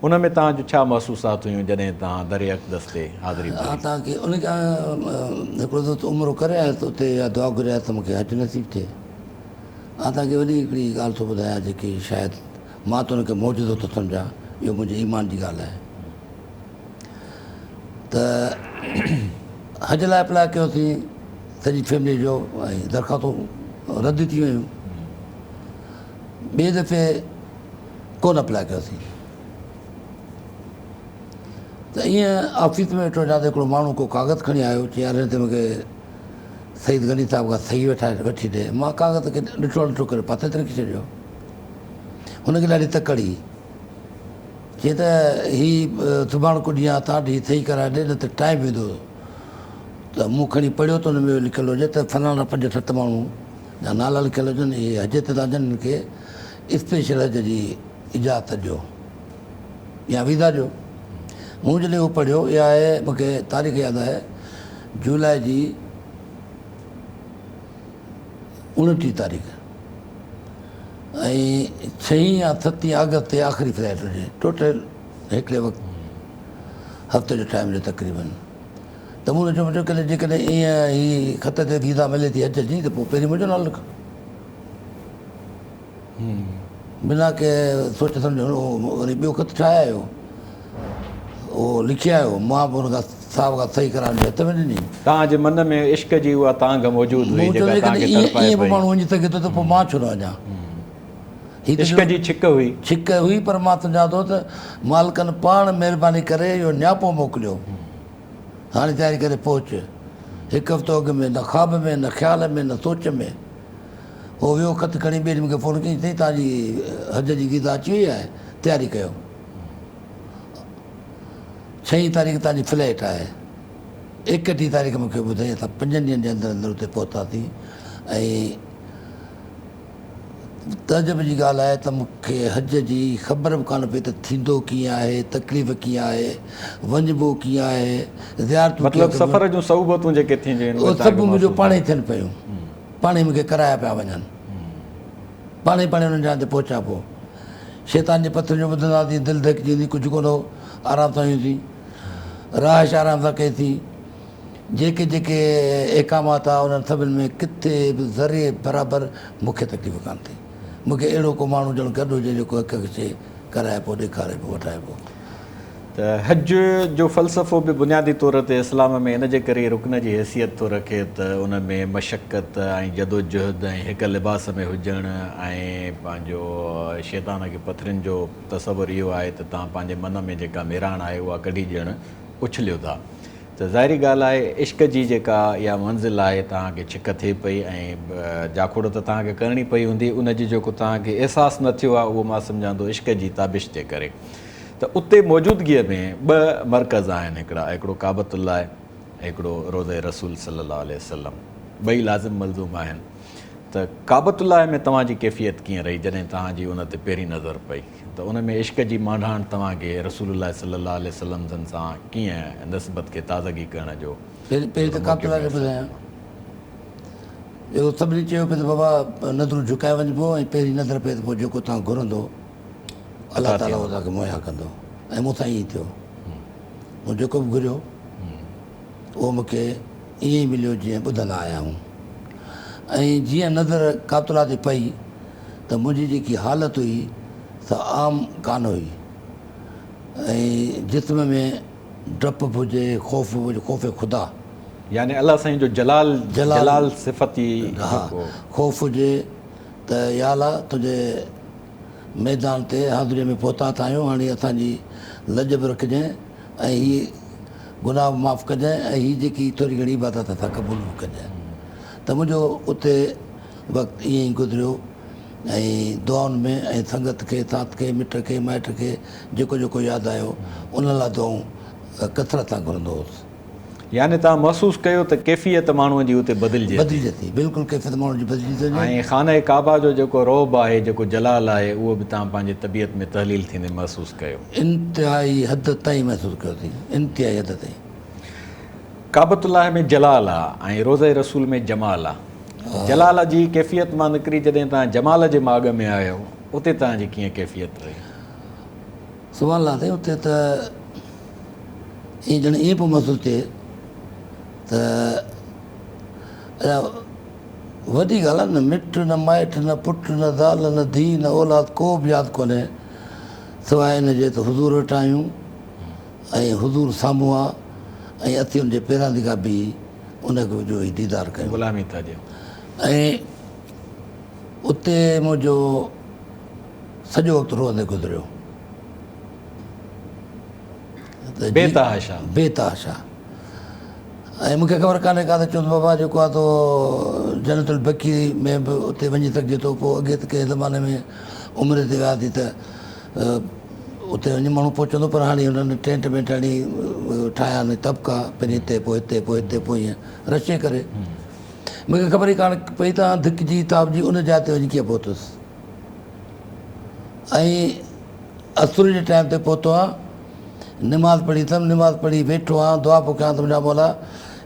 A: ان ۾ توهان جون ڇا محسوسات هيون جڏهن توهان در اقدس تي حاضري ڀري؟
B: ها توهان کي ان کان هڪڙو دوست عمرو ڪري آيو ته اتي اها دعا گهري آيو ته مون کي حج نصيب ٿئي. آء توهان کي وڏي هڪڙي ڳالهه ٿو ٻڌايان جيڪي شايد مان ته ان کي معجزو ٿو سمجهان اهو منهنجي ايمان جي ڳالهه آهي ته حج لاء اپلاء ڪيوسين سڄي فيملي جو ۽ درخواستون رد ٿي ويون ٻئي دفعي ڪونه اپلاء ڪيوسين ته ائين آفيس ۾ ويٺو هجان ته هڪڙو ماڻهو ڪو ڪاغذ کڻي آيو چي يار هن تي مونکي سعيد غني صاحب کان صحيح وٺائي وٺي ڏي مان ڪاغذ کي ڏٺو ڏٺو ڪري پاسي تي رکي ڇڏيو هن کي ڏاڍي تڪڙ هئي چي ته هي سڀاڻڪو ڏينهن آ تان هي صحيح ڪرائي ڏي نه ته ٽائيم ويندو ته مون کڻي پڙهيو ته ان ۾ لکيل هجي ته فلاڻا پنج ست ماڻهو جا نالا لکيل هجن اهي حج تي ٿا اچن انهن کي اسپيشل حج جي اجازت ڏيو يا ويزا ڏيو. مون جڏهن اهو پڙهيو اها آهي مون کي تاريخ ياد آهي جولاء جي 29 تاريخ ۽ ڇهين يا ستين آگسٽ تي آخري فلائٽ هجي ٽوٽل هڪڙي وقت هفتي جو ٽائيم جو تقريبن ته مون چيو منهنجو ڪڏهن جيڪڏهن ائين هي خط تي ويزا ملي ٿي حج جي ته پوء پهرين منهنجو نالو لک. بنا ڪنهن سوچ سمجهه هن وري ٻيو خط ٺاهي آيو. اهو لکي آيو، مان به ان کان صاحب کان صحيح ڪرائڻ جي هٿ ۾ ڏني.
A: توهان جي من ۾ عشق جي اها تانگهه موجود هئي
B: مون چيو
A: جيڪا توهان کي
B: جيڪڏهن
A: تڙپائي
B: ائين به
A: پئي.
B: ماڻهو وڃي سگهي ٿو ته پوء مان ڇو نه وڃان. هي ته
A: عشق جي ڇڪ هئي.
B: ڇڪ هئي پر مان سمجهان ٿو ته مالڪن پاڻ مهرباني ڪري اهو نياپو موڪليو. هاڻي تياري ڪري پهچ. هڪ هفتو اڳ ۾ نه خواب ۾ نه خيال ۾ نه سوچ ۾. هو ويو خط کڻي ٻئي ڏينهن مون کي فون ڪيائين سائين توهان جي حج جي ويزا اچي وئي آهي تياري ڪيو. ڇهين تاريخ توهان جي فلائيٽ آهي. ايڪٽيهه تاريخ مون کي ٻڌائين اسان پنجن ڏينهن جي اندر اندر اتي پهتاسين ۽ تعجب جي ڳالهه آهي ته مون کي حج جي خبر به ڪانه پئي ته ٿيندو ڪيئن آهي، تڪليف ڪيئن آهي، وڃبو ڪيئن آهي، زيارتون ڪيئن
A: مطلب
B: ڪبيون.
A: سفر جون صعوبتون جيڪي ٿينديون آهن
B: اهي
A: اهي توهان
B: سڀ
A: کي
B: منهنجو
A: محسوس
B: پاڻ ئي ٿين پيون. پاڻ ئي مون کي ڪرايا پيا وڃن. پاڻ ئي پاڻ انهن جاين تي پهچان پيو. شيطان جي پٿرن جو ٻڌندا هئاسين، دل ڌڪجي ويندي، ڪجهه ڪونه هو، آرام سان هيونسين. رهائش آرام سان ڪئيسين. جيڪي جيڪي احڪامات ها انهن سڀن ۾ ڪٿي به ذري برابر مون کي تڪليف ڪانه ٿي. مون کي اهڙو ڪو ماڻهو ڄڻ گڏ هجي جيڪو هڪ هڪ شيء ڪرائي پيو، ڏيکاري پيو، وٺائي پيو.
A: ته حج جو فلسفو به بنيادي طور تي اسلام ۾ ان جي ڪري ئي رڪن جي حيثيت ٿو رکي ته ان ۾ مشقت ۽ جدوجهد ۽ هڪ لباس ۾ هجڻ ۽ پنهنجو شيطان کي پٿرين جو تصور اهو آهي ته توهان پنهنجي من ۾ جيڪا ميراڻ آهي اها ڪڍي ڄڻ اڇليو ٿا ته ظاهري ڳالهه آهي عشق جي جيڪا اها منزل آهي توهان کي ڇڪ ٿئي پئي ۽ جاکوڙ ته توهان کي ڪرڻي پئي هوندي ان جي جيڪو توهان کي احساس نه ٿيو آهي اهو مان سمجهان ٿو عشق جي تابش جي ڪري ته اتي موجودگيء ۾ ٻه مرڪز آهن هڪڙا هڪڙو ڪعبة الله ۽ هڪڙو روضه رسول صلي الله عليه وسلم ٻئي لازم ملزوم آهن ته ڪعبة الله ۾ توهان جي ڪيفيت ڪيئن رهي جڏهن توهان جي ان تي پهرين نظر پئي ته ان ۾ عشق جي مانڊاڻ توهان کي رسول الله صلي الله عليه وسلم جن سان ڪيئن نسبت کي تازگي ڪرڻ جو
B: پهرين ته
A: هڪڙو
B: ڪعبة
A: موقعو
B: الله جو
A: ميسر
B: ٻڌايان
A: ٿيو.
B: جيڪو سڀني چيو پئي ته بابا نظرون جهڪائي وڃبو ۽ پهرين نظر پئي ته پوء جيڪو توهان گهرندو الله
A: عطا
B: تعاليٰ اهو
A: ٿيندو.
B: توهان کي مهيا ڪندو ۽ مون سان ائين ئي ٿيو. مون جيڪو به گهريو اهو مون کي ائين ئي مليو جيئن ٻڌندا آيا آهيون ۽ جيئن نظر ڪعبة الله تي پئي ته منهنجي جيڪي حالت هئي سا عام ڪانه هئي ۽ جسم ۾ ڊپ به هجي، خوف به هجي، خوف خدا.
A: يعني الله سائين جو جلال، جلال صفتي
B: ها،
A: جيڪو.
B: خوف هجي ته يا الله تنهنجي ميدان تي حاضريء ۾ پهتا ٿا آهيون، هاڻي اسان جي لڄ به رکجانء ۽ هي گناهه به معاف ڪجانء ۽ هي جيڪي ٿوري گهڻي عبادت اسان قبول به ڪجانء ته منهنجو اتي وقت ائين ئي گذريو ۽ دعائن ۾ ۽ سنگت کي، ساٿ کي، مٽ کي، مائٽ کي جيڪو جيڪو ياد آيو ان لاء دعائون ڪثرت سان گهرندو هوس.
A: يعني توهان محسوس ڪيو ته ڪيفيت ماڻهوء جي اتي بدلجي ٿي.
B: بدلجي ٿي، بلڪل ڪيفيت ماڻهوء جي بدلجي ٿي وڃي.
A: ۽ خانه ڪعبه جو جيڪو رعب آهي، جيڪو جلال آهي، اهو به توهان پنهنجي طبيعت ۾ تحليل ٿيندي محسوس ڪيو.
B: انتهائي حد تائين محسوس ڪيوسين، انتهائي حد تائين.
A: ڪعبة الله ۾ جلال آ ۽ روضه رسول ۾ جمال آ. جلال جي ڪيفيت مان نڪري جڏهن توهان جمال جي ماڳ ۾ آيو، اتي توهان جي ڪيئن ڪيفيت رهي؟
B: سبحان الله سائين اتي ته ائين ڄڻ ائين پيو محسوس ٿئي ته اڃا وڏي ڳالهه آهي نه مٽ نه مائٽ نه پٽ نه زال نه ڌيء نه اولاد ڪو به ياد ڪونهي سواء ان جي ته حضور وٽ آهيون ۽ حضور سامهون آ ۽ اسين ان جي پيراندي کان بيهي ان جو ئي ديدار ڪيون.
A: غلامي ٿا ڏيون.
B: ۽ اتي منهنجو سڄو وقت روئندي گذريو.
A: بي تحاشا.
B: بي تحاشا. ۽ مون کي خبر ڪانهي ڪا ته چون ته بابا جيڪو آ تو جنت البقيع ۾ به اتي وڃي سگهجي ٿو. پوء اڳي ته ڪنهن زماني ۾ عمري تي وياسين ته اتي وڃي ماڻهو پهچندو پر هاڻي هنن ٽينٽ وينٽ هڻي ٺاهيا آهن طبقا پهرين هتي پوء هتي پوء هتي پوء ائين رش جي ڪري مون کي خبر ئي ڪانه پئي ته ڌڪجي تابجي ان جاء تي وڃي ڪيئن پهتس ۽ عصر جي ٽائيم تي پهتو آهيان نماز پڙهي اٿم نماز پڙهي ويٺو آهيان دعا پيو ڪيان ته منهنجا مولا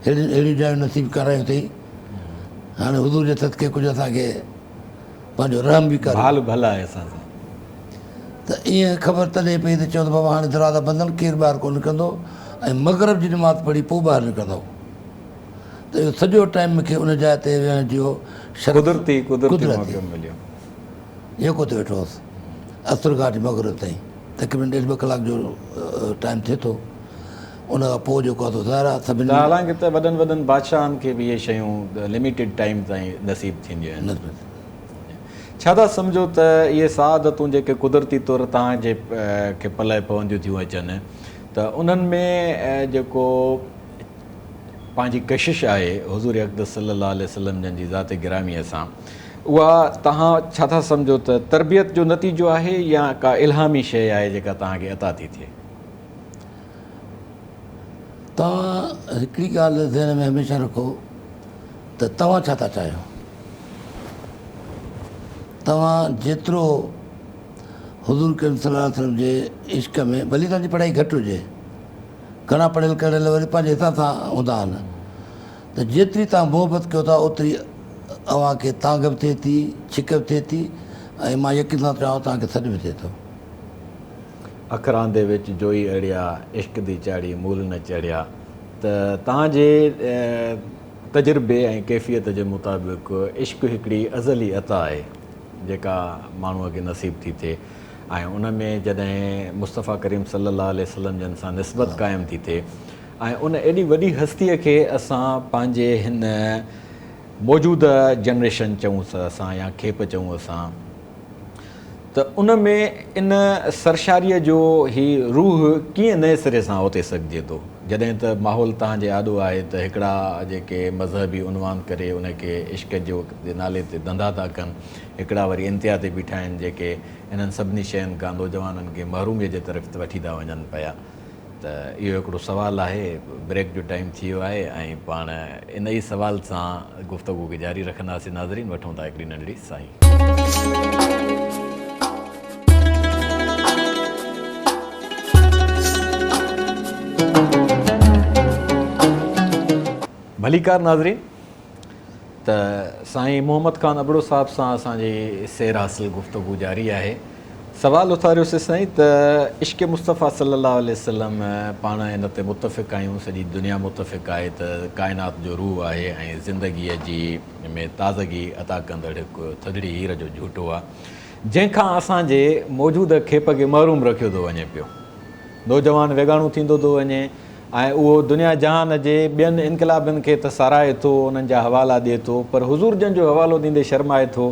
B: ههڙيون اهڙيون جايون نصيب ڪرايون اٿئي هاڻي حضور جي صدقي ڪجهه اسان کي پنهنجو رحم به ڪر.
A: ڀال ڀل آهي اسان سان.
B: ته ائين خبر تڏهن پئي ته چيو ته بابا هاڻي دروازا بند آهن ڪير ٻاهر ڪونه نڪرندو ۽ مغرب جي نماز پڙهي پوء ٻاهر نڪرندو ته اهو سڄو ٽائيم مون کي ان جاء تي ويهڻ جو شرف
A: قدرتي قدرتي موقعو مليو.
B: يڪو اتي ويٺو هوس عصر کان وٺي مغرب تائين تقريبن ڏيڍ ٻه ڪلاڪ جو ٽائيم ٿئي ٿو. ان کان پوء جيڪو آهي سو ظاهر آهي سڀني.
A: ته حالانڪه ته وڏن وڏن بادشاهن کي به اهي شيون لميٽيڊ ٽائيم تائين نصيب ٿينديون آهن. ڇا ٿا سمجهو ته اهي سعادتون جيڪي قدرتي طور توهان جي کي پلئه پونديون ٿيون اچن ته انهن ۾ جيڪو پنهنجي ڪشش آهي حضور اقدس صلي الله عليه وسلم جن جي ذات گراميء سان اها توهان ڇا ٿا سمجهو ته تربيت جو نتيجو آهي يا ڪا الهامي شيء آهي جيڪا توهان کي عطا ٿي ٿئي؟
B: توهان هڪڙي ڳالهه ذهن ۾ هميشه رکو ته توهان ڇا ٿا چاهيو؟ توهان جيترو حضور ڪريم صلي الله عليه وسلم جي عشق ۾ ڀلي توهان جي پڙهائي گهٽ هجي، گهڻا پڙهيل ڪڙهيل وري پنهنجي حساب سان هوندا آهن ته جيتري توهان محبت ڪيو ٿا اوتري اوهان کي تانگهه به ٿئي ٿي، ڇڪ به ٿئي ٿي ۽ مان يقين سان چوان ٿو توهان کي سڏ به ٿئي ٿو.
A: اکران the وچ جوئي اڙيا، عشق the چاڙهي مول نه چڙهيا ته توهان جي تجربي ۽ ڪيفيت جي مطابق عشق هڪڙي ازلي عطا آهي جيڪا ماڻهوء کي نصيب ٿي ٿئي ۽ ان ۾ جڏهن مصطفيٰ ڪريم صلي الله عليه وسلم جن سان نسبت قائم ٿي ٿئي ۽ ان ايڏي وڏي هستيء کي اسان پنهنجي هن موجوده جنريشن چئون اسان يا کيپ چئون اسان ته ان ۾ ان سرشاريء جو هي روح ڪيئن نئين سري سان اوتي سگهجي ٿو، جڏهن ته ماحول توهان جي آڏو آهي ته هڪڙا جيڪي مذهبي عنوان ڪري ان کي عشق جو جي نالي تي ڌنڌا ٿا ڪن، هڪڙا وري انتها تي بيٺا آهن جيڪي انهن سڀني شين کان نوجوانن کي محروميء جي طرف وٺي ٿا وڃن پيا. ته اهو هڪڙو سوال آهي، بريڪ جو ٽائيم ٿي ويو آهي ۽ پاڻ ان ئي سوال سان گفتگو کي جاري رکنداسين ناظرين وٺون ٿا هڪڙي ننڍڙي ساهي. ڀليڪار ناظرين ته سائين محمد خان ابڙو صاحب سان اسان جي سير حاصل گفتگو جاري آهي. سوال اٿاريوسين سائين ته عشق مصطفيٰ صلي الله عليه وسلم پاڻ ان تي متفق آهيون سڄي دنيا متفق آهي ته ڪائنات جو روح آهي ۽ زندگيء جي ۾ تازگي عطا ڪندڙ هڪ ٿڌڙي هير جو جهوٽو آهي جنهن کان اسان جي موجوده کيپ کي محروم رکيو ٿو وڃي پيو نوجوان ويڳاڻو ٿيندو ٿو وڃي ۽ اهو دنيا جهان جي ٻين انقلابين کي ته ساراهي ٿو، انهن جا حوالا ڏئي ٿو، پر حضور جن جو حوالو ڏيندي شرمائي ٿو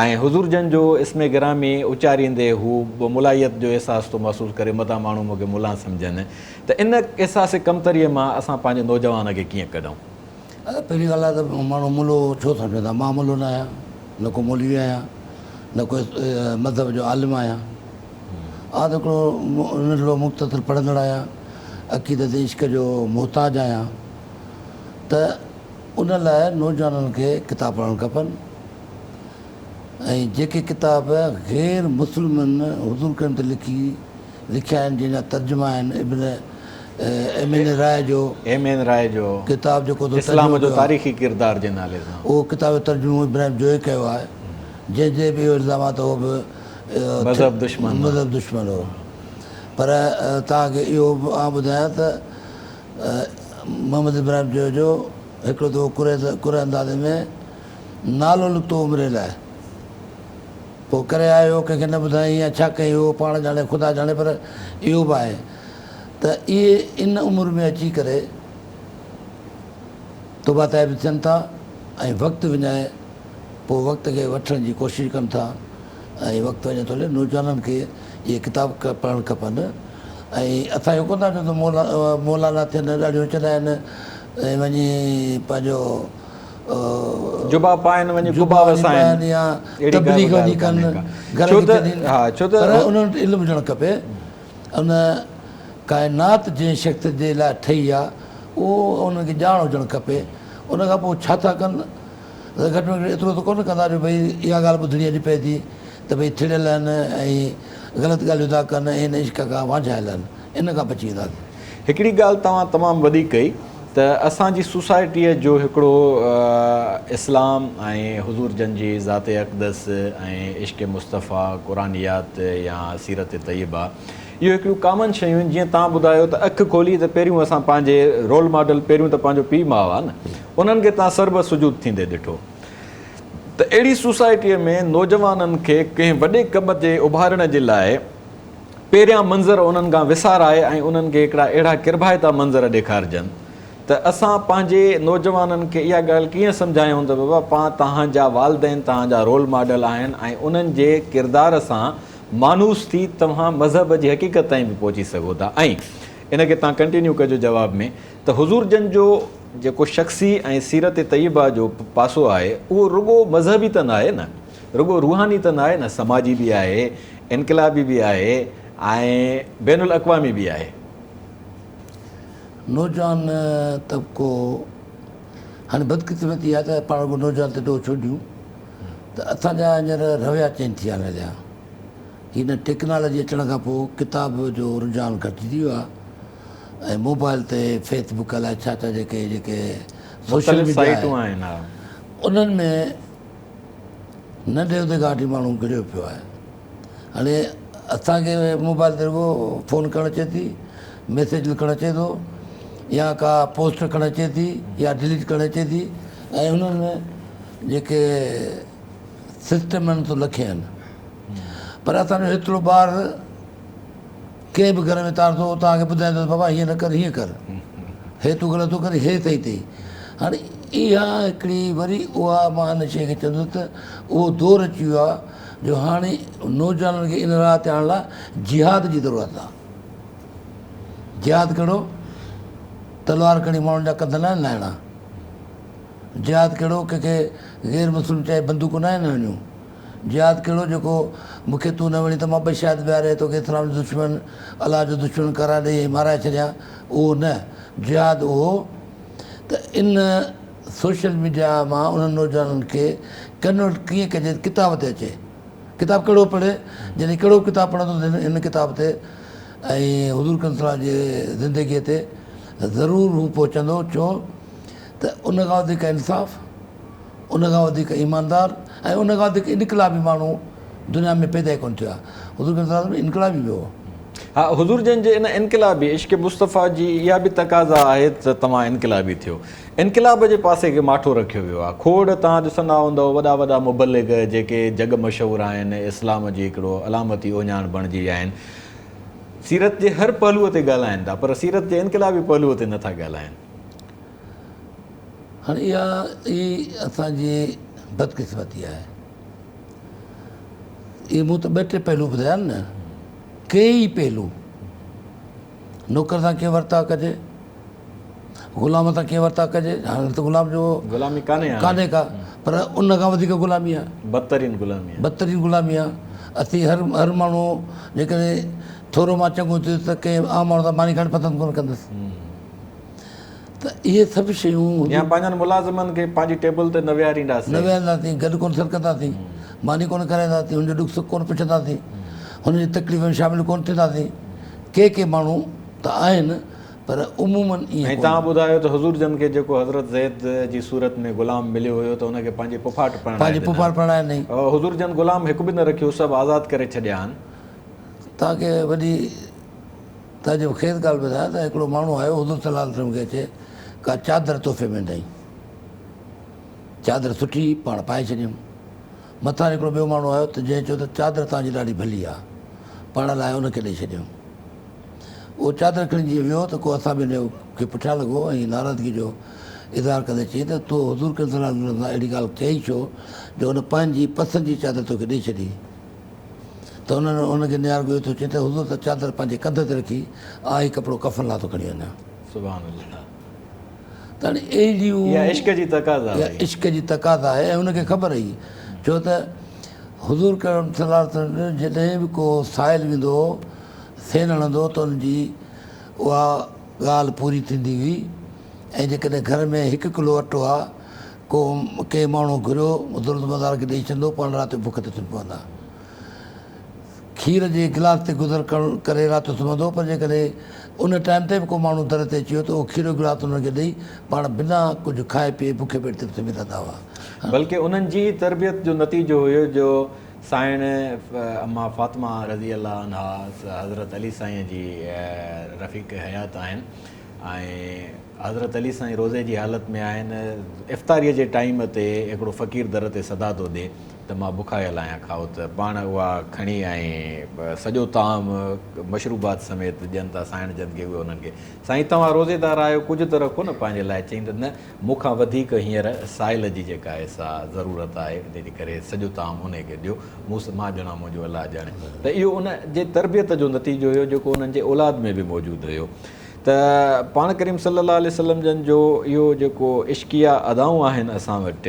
A: ۽ حضور جن جو اسم گرامي اچاريندي هو به ملائيت جو احساس ٿو محسوس ڪري، متان ماڻهو مون کي ملان سمجهن ته ان احساس ڪمتريء مان اسان پنهنجي نوجوان کي ڪيئن ڪڍون؟
B: پهرين ڳالهه آهي ته ماڻهو ملو ڇو سمجهن ٿا؟ مان ملو نه آهيان، نه ڪو مولوي آهيان، نه ڪو مذهب جو عالم آهيان. آء ته هڪڙو ننڍڙو مختصر پڙهندڙ آهيان، عقيدت عشق جو محتاج آهيان ته ان لاء نوجوانن کي ڪتاب پڙهڻ کپن ۽ جيڪي ڪتاب غير مسلمن حضور ڪريم تي لکي لکيا آهن جنهن جا ترجما آهن ابن ايم اين راء جو
A: ايم اين راء جو
B: ڪتاب جيڪو
A: اسلام جو تاريخي ڪردار جي نالي سان
B: اهو ڪتاب جو ترجمو ابراهيم جويي ڪيو آهي جنهن تي به اهو الزام آهي ته اهو به
A: مذهب دشمن
B: مذهب دشمن هو پر توهان کي اهو به آئون ٻڌايان ته محمد ابراهيم جويو جو هڪڙو دفعو قرعه اندازي ۾ نالو نڪتو عمري لاء پوء ڪري آيو ڪنهن کي نه ٻڌائين يا ڇا ڪيائين اهو پاڻ ڄاڻي خدا ڄاڻي پر اهو به آهي ته اهي ان عمر ۾ اچي ڪري توبه تائب ٿين ٿا ۽ وقت وڃائي پوء وقت کي وٺڻ جي ڪوشش ڪن ٿا ۽ وقت وڃي ٿو هلي نوجوانن کي اهي ڪتاب پڙهڻ کپن ۽ اسان اهو ڪونه ٿا چئون ته مولانا ٿين ڏاڙهيون چڏائن ۽ وڃي پنهنجو
A: جبا پائن وڃي قبا وسائن
B: يا تبليغ وڃي ڪن گهر کي ڇڏين پر انهن وٽ علم هجڻ کپي ان ڪائنات جنهن شخص جي لاء ٺهي آهي اهو انهن کي ڄاڻ هجڻ کپي ان کان پوء ڇا ٿا ڪن ته گهٽ ۾ گهٽ ايترو ته ڪونه ڪندا جو ڀئي اها ڳالهه ٻڌڻي اڄ پئي ٿي ته ڀئي ٿڙيل آهن ۽ غلط ڳالهيون ٿا ڪن ۽ ان عشق کان وانجهايل آهن ان کان بچي وينداسين.
A: هڪڙي ڳالهه توهان تمام وڏي ڪئي ته اسان جي سوسائٽيء جو هڪڙو اسلام ۽ حضور جن جي ذات اقدس ۽ عشق مصطفيٰ، قرآنيات يا سيرت طيبه اهو هڪڙيون ڪامن شيون آهن جيئن توهان ٻڌايو ته اک کولي ته پهريون اسان پنهنجي رول ماڊل پهريون ته پنهنجو پيء ماء آهي نه انهن کي توهان سربسجود ٿيندي ڏٺو ته اهڙي سوسائٽيء ۾ نوجوانن کي ڪنهن وڏي ڪم تي اڀارڻ جي لاء پهريان منظر انهن کان وسارائي ۽ انهن کي هڪڙا اهڙا قربائتا منظر ڏيکارجن ته اسان پنهنجي نوجوانن کي اها ڳالهه ڪيئن سمجهايون ته بابا پان توهان جا والدين توهان جا رول ماڊل آهن ۽ انهن جي ڪردار سان مانوس ٿي توهان مذهب جي حقيقت تائين به پهچي سگهو ٿا ۽ ان کي توهان ڪنٽينيو ڪجو جواب ۾ ته حضور جن جو جيڪو شخصي ۽ سيرت طيبه جو پاسو آهي اهو رڳو مذهبي ته ناهي نه، رڳو روحاني ته ناهي نه، سماجي به آهي، انقلابي به آهي ۽ بين الاقوامي به آهي.
B: نوجوان طبقو هاڻي بدقسمتي آهي ته پاڻ رڳو نوجوان تي ڏوهه ڇو ڏيون ته اسان جا هينئر رويا چينج ٿي ويا آهن هليا. هن ٽيڪنالاجي اچڻ کان پوء ڪتاب جو رجحان گهٽجي ويو آهي ۽ موبائل تي فيس بڪ الائي ڇا ڇا جيڪي جيڪي سوشل
A: مختلف
B: ميڊيا
A: سائيٽون
B: آهي
A: آهن ها.
B: انهن ۾ ننڍي هوندي کان وٺي ماڻهو گهڙيو پيو آهي. هاڻي اسان کي موبائل تي رڳو فون ڪرڻ اچي ٿي، ميسيج لکڻ اچي ٿو يا ڪا پوسٽ رکڻ اچي ٿي يا ڊليٽ ڪرڻ اچي ٿي ۽ انهن ۾ جيڪي سسٽم آهن سو لکين آهن پر اسان جو هيترو ٻار ڪنهن به گهر ۾ تارندو توهان کي ٻڌائيندو ته بابا هيئن نه ڪر هيئن ڪر هي تون غلط ٿو ڪرين هي صحيح اٿئي هاڻي اها هڪڙي وري اها مان ان شيء کي چوندس ته اهو دور اچي ويو آهي جو هاڻي نوجوانن کي ان راهه تي آڻڻ لاء جهاد جي ضرورت آهي جهاد ڪهڙو تلوار کڻي ماڻهن جا ڪنڌ ناهن لاهڻا جهاد ڪهڙو ڪنهن کي غير مسلم چئي بندوقون ناهن هڻڻيون جهاد ڪهڙو جيڪو مون کي تون نه وڻين ته مان ٻه شاهد بيهاري توکي اسلام جو دشمن، الله جو دشمن قرار ڏئي ۽ مارائي ڇڏيان، اهو نه، جهاد اهو ته ان سوشل ميڊيا مان انهن نوجوانن کي ڪنورٽ ڪيئن ڪجي ته ڪتاب تي اچي، ڪتاب ڪهڙو پڙهي، جڏهن ڪهڙو به ڪتاب پڙهندو ته هن ڪتاب تي ۽ حضور ڪريم صلي الله جي زندگيء تي ضرور هو پهچندو، ڇو ته ان کان وڌيڪ انصاف. ان کان وڌيڪ ايماندار ۽ ان کان وڌيڪ انقلابي ماڻهو دنيا ۾ پيدا ئي ڪونه ٿيو آهي. حضور ڪريم صلي الله عليه وسلم انقلابي به هو.
A: ها حضور جن جي ان انقلابي عشق مصطفيٰ جي اها به تقاضا آهي ته توهان انقلابي ٿيو. انقلاب جي پاسي کي ماٺو رکيو ويو آهي. کوڙ توهان ڏسندا هوندؤ وڏا وڏا مبلغ جيڪي جڳ مشهور آهن، اسلام جي هڪڙو علامتي اهڃاڻ بڻجي ويا آهن. سيرت جي هر پهلوء تي ڳالهائن ٿا پر سيرت جي انقلابي پهلوء تي نٿا ڳالهائن.
B: هاڻي اها ئي اسان جي بدقسمتي آهي. اهي مون ته ٻه ٽي پهلو ٻڌايا آهن نه، ڪيئي پهلو، نوڪر سان ڪيئن ورتاء ڪجي، غلام سان ڪيئن ورتاء ڪجي، هاڻي ته غلام جو
A: غلامي ڪانهي هاڻي.
B: ڪانهي ڪا، پر ان کان وڌيڪ غلامي آهي.
A: بدترين غلامي آهي.
B: بدترين غلامي آهي. اسين هر هر ماڻهو جيڪڏهن ٿورو مان چڱو ٿيس ته ڪنهن عام ماڻهو سان ماني کائڻ پسند ڪونه ڪندس. ته اهي سڀ شيون.
A: يا پنهنجن ملازمن کي پنهنجي ٽيبل تي نه ويهارينداسين.
B: نه ويهارينداسين، گڏ ڪونه سرڪنداسين، ماني ڪونه کارائينداسين، هن جو ڏک سک ڪونه پڇنداسين، هن جي تڪليف ۾ شامل ڪونه ٿينداسين. ڪي ڪي ماڻهو ته آهن پر عموماً ائين
A: ۽
B: ڪونهي.
A: توهان ٻڌايو ته حضور جن کي جيڪو حضرت زيد جي صورت ۾ غلام مليو هيو ته ان کي پنهنجي پڦاٽ پرڻائي
B: پنهنجي
A: ڏنائين.
B: پڦاٽ پرڻائي ڏنائين.
A: حضور جن غلام هڪ به نه رکيو، سڀ آزاد ڪري ڇڏيا آهن.
B: توهان کي وڏي. تعجب خيز ڳالهه ٻڌايان ته هڪڙو ماڻهو آيو حضور صلي الله عليه وسلم کي اچي ڪا چادر تحفي ۾ ڏنائين. چادر سٺي پاڻ پائي ڇڏيم. مٿان هڪڙو ٻيو ماڻهو آيو ته جنهن چيو ته چادر توهان جي ڏاڍي ڀلي آ. پاڻ لاهي ان کي ڏئي ڇڏيم. اهو چادر کڻي جيئن ويو ته ڪو اصحابي ان کي پٺيان لڳو ۽ ناراضگي جو اظهار ڪندي چيائين ته تو حضور ڪريم صلي الله عليه وسلم سان اهڙي ڳالهه ڪئي ڇو جو هن پنهنجي پسند جي چادر توکي ڏئي ڇڏي. ته انهن ان کي نهار ڳوهي ٿو چئي ته حضور ته چادر پنهنجي ڪنڌ تي رکي آء هي ڪپڙو ڪفن لاء ٿو کڻي وڃان.
A: سبحان الله.
B: ته هاڻي اهڙيون
A: اها عشق جي تقاضا
B: اها
A: هئي.
B: عشق جي تقاضا آهي ۽ ان کي خبر هئي ڇو ته حضور ڪريم صلي الله عليه وسلم جڏهن به ڪو سائل ويندو هو سين هڻندو هو ته ان جي اها ڳالهه پوري ٿيندي هئي ۽ جيڪڏهن گهر ۾ هڪ ڪلو اٽو آ ڪو ڪنهن ماڻهو گهريو ضرورتمند وارن کي ڏئي ڇڏندو پاڻ رات جو بک تي سمهي پوندا. کير جي گلاس تي گذر ڪري رات جو سمهندو پر جيڪڏهن ان ٽائيم تي به ڪو ماڻهو در تي اچي ويو ته اهو کير جو گلاس انهن کي ڏئي پاڻ بنا ڪجهه کائي پيئي بکي پيٽ تي به سمهي رهندا هئا.
A: بلڪه انهن جي ئي تربيت جو نتيجو هيو جو سائڻ اما فاطمه رضي الله عنها حضرت علي سائين جي رفيق حيات آهن ۽ حضرت علي سائين روزي جي حالت ۾ آهن، افطاريء جي ٽائيم تي هڪڙو فقير در تي صدا ٿو ڏئي ته مان بکايل آهيان کائو ته پاڻ اها کڻي ۽ سڄو طعام مشروبات سميت ڏين ٿا سائڻ جن کي اهي انهن کي سائين توهان روزيدار آهيو ڪجهه ته رکو نه پنهنجي لاء چئين ته نه مون کان وڌيڪ هينئر سائل جي جيڪا آهي سا ضرورت آهي ان جي ڪري سڄو طعام انهي کي ڏيو مون مان ڄڻان منهنجو الله ڄاڻي ته اهو ان جي تربيت جو نتيجو هيو جيڪو انهن جي اولاد ۾ به موجود هيو ته پاڻ ڪريم صلي الله عليه وسلم جن جو اهو جيڪو عشقيه ادائون آهن اسان وٽ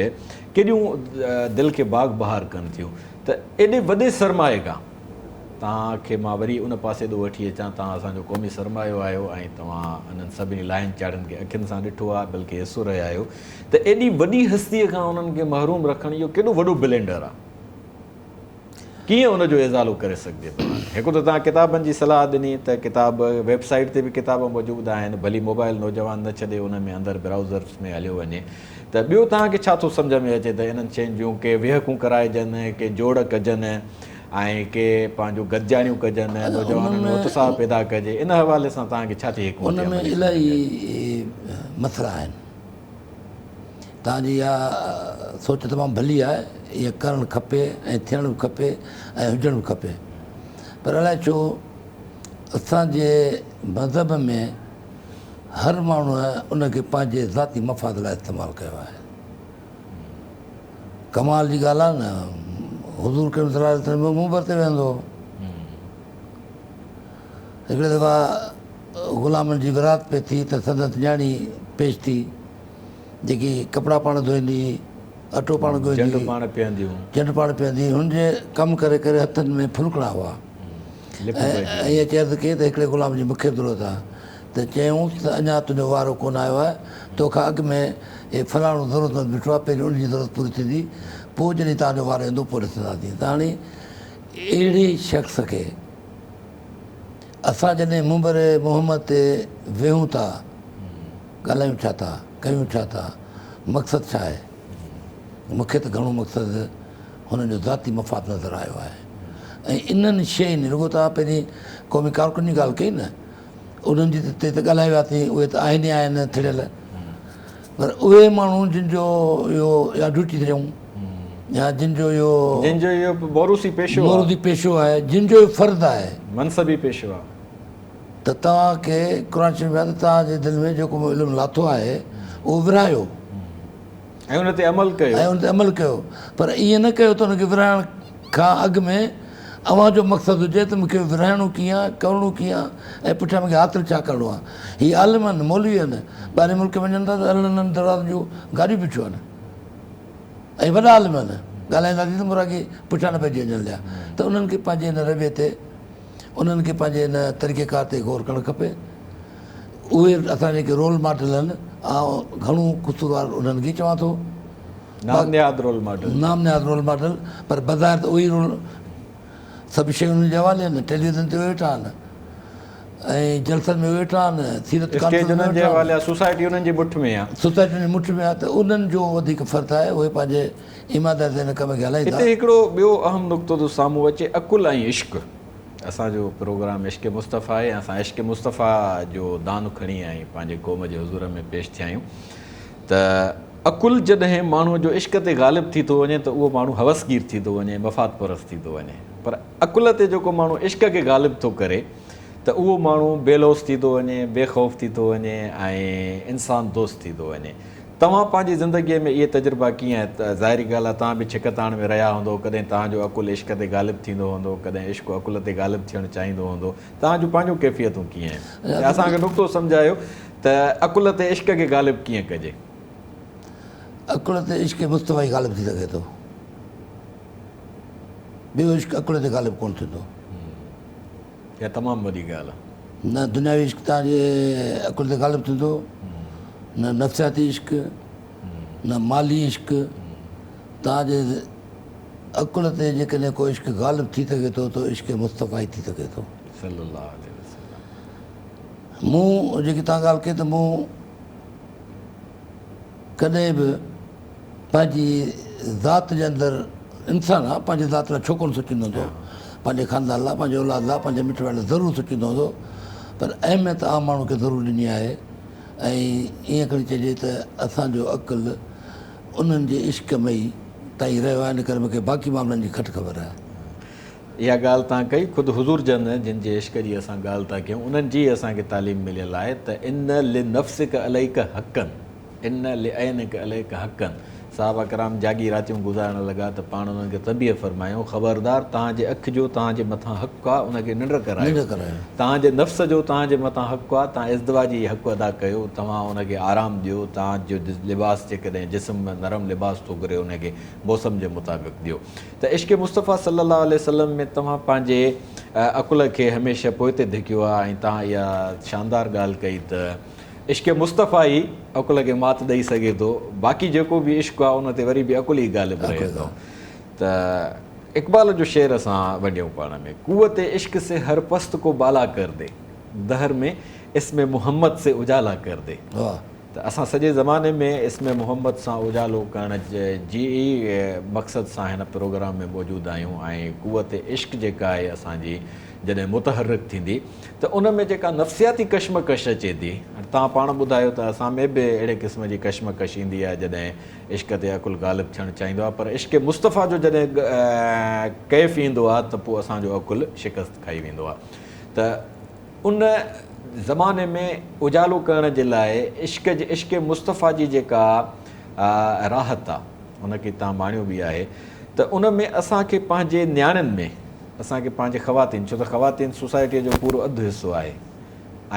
A: ڪيڏيون دل کي باغ بهار ڪن ٿيون ته ايڏي وڏي سرمائي کان توهان کي مان وري ان پاسي ڏو وٺي اچان توهان اسان جو قومي سرمايو آهيو ۽ توهان انهن سڀني لاهين چاڙهين کي اکين سان ڏٺو آهي بلڪه حصو رهيا آهيو ته ايڏي وڏي هستيء کان انهن کي محروم رکڻ اهو ڪيڏو وڏو بلينڊر آهي. ڪيئن ان جو ازالو ڪري سگهجي ٿو؟ هڪ ته توهان ڪتابن جي صلاح ڏني ته ڪتاب ويب سائيٽ تي به ڪتاب موجود آهن ڀلي موبائل نوجوان نه ڇڏي ان ۾ اندر برائوزرس ۾ هليو وڃي ته ٻيو توهان کي ڇا ٿو سمجهه ۾ اچي ته انهن شين جون ڪي ويهڪون ڪرائجن ڪي جوڙ ڪجن ۽ ڪي پنهنجو گڏجاڻيون ڪجن نوجوانن ۾ اتساهه پيدا ڪجي ان حوالي سان توهان کي ڇا ٿي حڪمت
B: ان ۾
A: عملي سمجهه ۾
B: الاهي
A: اچي؟
B: مسئلا آهن. توهان جي اها سوچ تمام ڀلي آهي، ائين ڪرڻ کپي ۽ ٿيڻ به کپي ۽ هجڻ به کپي پر الائي ڇو اسان جي مذهب ۾ هر ماڻهوء ان کي پنهنجي ذاتي مفاد لاء استعمال ڪيو آهي. ڪمال جي ڳالهه آهي نه حضور ڪريم صلي الله عليه وسلم منبر تي ويهندو هو. هڪڙي دفعا غلامن جي ورهاست پئي ٿي ته سندس نياڻي پيش ٿي، جيڪي ڪپڙا پاڻ ڌوئيندي هئي، اٽو پاڻ ڳوهيندي
A: جنڊ
B: هئي،
A: پاڻ پيهندي هئي.
B: جنڊ پاڻ پيهندي هئي. هن جي ڪم ڪري ڪري هٿن ۾ ڦلڪڻا هئا.
A: لپ
B: ۽
A: پئجي وئي.
B: ائين اچي عرض ڪئي ته هڪڙي غلام جي مون کي به ضرورت آهي. ته چيائونس ته اڃا تنهنجو وارو ڪونه آيو آهي، تو کان اڳ ۾ هي فلاڻو ضرورتمند بيٺو آهي، پهرين ان جي ضرورت پوري ٿيندي، پوء جڏهن توهان جو وارو ايندو پوء ڏسنداسين. ته هاڻي اهڙي شخص کي اسان جڏهن منبر محمد تي ويهون ٿا، ڳالهايون ڇا ٿا، ڪيون ڇا ٿا، مقصد ڇا آهي؟ مون کي ته گهڻو مقصد هنن جو ذاتي مفاد نظر آيو آهي ۽ انهن شين رڳو توهان پهرين قومي ڪارڪن جي ڳالهه ڪئي نه، انهن جي تي ته ڳالهائي وياسين، اهي ته آهن ئي آهن ٿڙيل. پر اهي ماڻهو جن جو اهو يا ڊيوٽي تي رهيون يا جن جو اهو
A: جن جو اهو موروثي پيشو آهي.
B: موروثي پيشو آهي، جن جو اهو فرض آهي.
A: منصبي پيشو آهي.
B: ته توهان کي قرآن شريف ۾ آهي ته توهان جي دل ۾ جيڪو مون علم لاٿو آهي اهو ورهايو.
A: ۽ ان تي عمل ڪيو.
B: ۽ ان تي عمل ڪيو. پر ائين نه ڪيو ته ان کي ورهائڻ کان اڳ ۾ اوهان جو مقصد هجي ته مون کي ورهائڻو ڪيئن آهي، ڪرڻو ڪيئن آهي ۽ پٺيان مون کي حاصل ڇا ڪرڻو آهي. هي عالم آهن، مولوي آهن، ٻاهرين ملڪ ۾ وڃن ٿا ته ارڙهن ارڙهن دروازن جون گاڏيون بيٺيون آهن ۽ وڏا عالم آهن، ڳالهائينداسين ته مراڳي پٺيان نه پئجي وڃن ليا ته انهن کي پنهنجي ان رويي تي، انهن کي پنهنجي ان طريقيڪار تي غور ڪرڻ کپي. اهي اسان جا جيڪي رول ماڊل آهن، آئون گهڻو قصوروار انهن کي ئي چوان ٿو.
A: نام نهاد رول ماڊل.
B: نام نهاد رول ماڊل پر بظاهر ته اهي رول سڀ شيون انهن جي حوالي آهن، ٽيليويزن تي اهي ويٺا آهن ۽ جلسن ۾ اهي ويٺا آهن، سيرت
A: اسٽيج
B: ڪانفرنس ۾
A: انهن جي
B: ويٺا آهن.
A: حوالي آهي، سوسائٽي انهن جي مٺ ۾ آهي.
B: سوسائٽي انهن جي مٺ ۾ آهي ته انهن جو وڌيڪ فرض آهي اهي پنهنجي ايمانداري سان ان ڪم کي هلائيندا.
A: هتي هڪڙو ٻيو اهم نقطو ٿو سامهون اچي عقل ۽ عشق. اسان جو پروگرام عشق مصطفيٰ آهي ۽ اسان عشق مصطفيٰ جو دان کڻي ۽ پنهنجي قوم جي حضور ۾ پيش ٿيا آهيون ته عقل جڏهن ماڻهوء جو عشق تي غالب ٿي ٿو وڃي ته اهو ماڻهو هوسگير ٿي ٿو وڃي، مفاد پرست ٿي ٿو وڃي. پر عقل تي جيڪو ماڻهو عشق کي غالب ٿو ڪري ته اهو ماڻهو بي لوث ٿي ٿو وڃي، بي خوف ٿي ٿو وڃي ۽ انسان دوست ٿي ٿو وڃي. توهان پنهنجي زندگيء ۾ اهي تجربا ڪيئن ظاهري ڳالهه آهي توهان به ڇڪتاڻ ۾ رهيا هوندؤ، ڪڏهن توهان جو عقل عشق تي غالب ٿيندو هوندو، ڪڏهن عشق عقل تي غالب ٿيڻ چاهيندو هوندو. توهان جون پنهنجون ڪيفيتون ڪيئن آهن؟ اسان کي نقطو سمجهايو ته عقل تي عشق کي غالب ڪيئن ڪجي؟
B: عقل تي عشق مصطفيٰ ئي غالب ٿي سگهي ٿو. ٻيو عشق عقل تي غالب ڪونه ٿيندو.
A: اها تمام وڏي ڳالهه آهي.
B: نه دنياوي عشق توهان جي عقل تي غالب ٿيندو، نه نفسياتي عشق، نه مالي عشق. توهان جي عقل تي جيڪڏهن ڪو عشق غالب ٿي سگهي ٿو ته عشق مصطفيٰ ئي ٿي سگهي ٿو.
A: صلي الله عليه وسلم.
B: مون جيڪي توهان ڳالهه ڪئي ته مون ڪڏهن به پنهنجي ذات جي اندر انسان آ پنهنجي ذات لاء ڇو ڪونه سوچيندو هوندو، پنهنجي خاندان لاء، پنهنجي اولاد لاء، پنهنجي مٽ مائٽ لاء ضرور سوچيندو هوندو پر اهميت عام ماڻهو کي ضرور ڏني آهي ۽ ائين کڻي چئجي ته اسان جو عقل انهن جي عشق ۾ ئي تائين رهيو آهيان ان ڪري مون کي باقي معاملن جي گهٽ خبر آهي.
A: اها ڳالهه تان ڪئي، خود حضور جن، جن جي عشق جي اسان ڳالهه ٿا ڪيون، انهن جي ئي اسان کي تعليم مليل آهي ته ان لنفسک عليک حقا، ان لعينک عليک حقا، صحابه ڪرام جاڳي راتيون گذارڻ لڳا ته پاڻ انهن کي تنبيهه فرمايائون، خبردار توهان جي اک جو توهان جي مٿان حق آهي، ان کي ننڊ ڪرايو، توهان جي نفس جو توهان جي مٿان حق آهي، توهان ازدواجي حق ادا ڪيو، توهان ان کي آرام ڏيو، توهان جو لباس جيڪڏهن جسم نرم لباس ٿو گهري ان کي موسم جي مطابق ڏيو. ته عشق مصطفيٰ صلي الله عليه وسلم ۾ توهان پنهنجي عقل کي هميشه پوئتي ڌڪيو آهي ۽ توهان اها شاندار ڳالهه ڪئي ته عشق مصطفيٰ ئي عقل کي مات ڏئي سگهي ٿو باقي جيڪو به عشق آهي ان تي وري به عقل ئي غالب رهي ٿو ته اقبال جو شعر اسان ونڊيون پاڻ ۾ قوت عشق سي هر پست ڪو بالا ڪر the دهر ۾ اسم محمد سي اجالا ڪر the. ته اسان سڄي زماني ۾ اسم محمد سان اجالو ڪرڻ جي ئي مقصد سان هن پروگرام ۾ موجود آهيون ۽ قوت عشق جيڪا آهي اسان جي جڏهن متحرڪ ٿيندي ته ان ۾ جيڪا نفسياتي ڪشمڪش اچي ٿي توهان پاڻ ٻڌايو ته اسان ۾ به اهڙي قسم جي ڪشمڪش ايندي آهي جڏهن عشق تي عقل غالب ٿيڻ چاهيندو آهي پر عشق مصطفيٰ جو جڏهن ڪيف ايندو آهي ته پوء اسان جو عقل شڪست کائي ويندو آهي ته ان زماني ۾ اجالو ڪرڻ جي لاء عشق جي عشق مصطفيٰ جي جيڪا راحت آ ان کي تان ماڻيو به آهي ته ان ۾ اسان کي پنهنجي نياڻين ۾ اسان کي پنهنجي خواتين ڇو ته خواتين سوسائٽيء جو پورو اڌ حصو آهي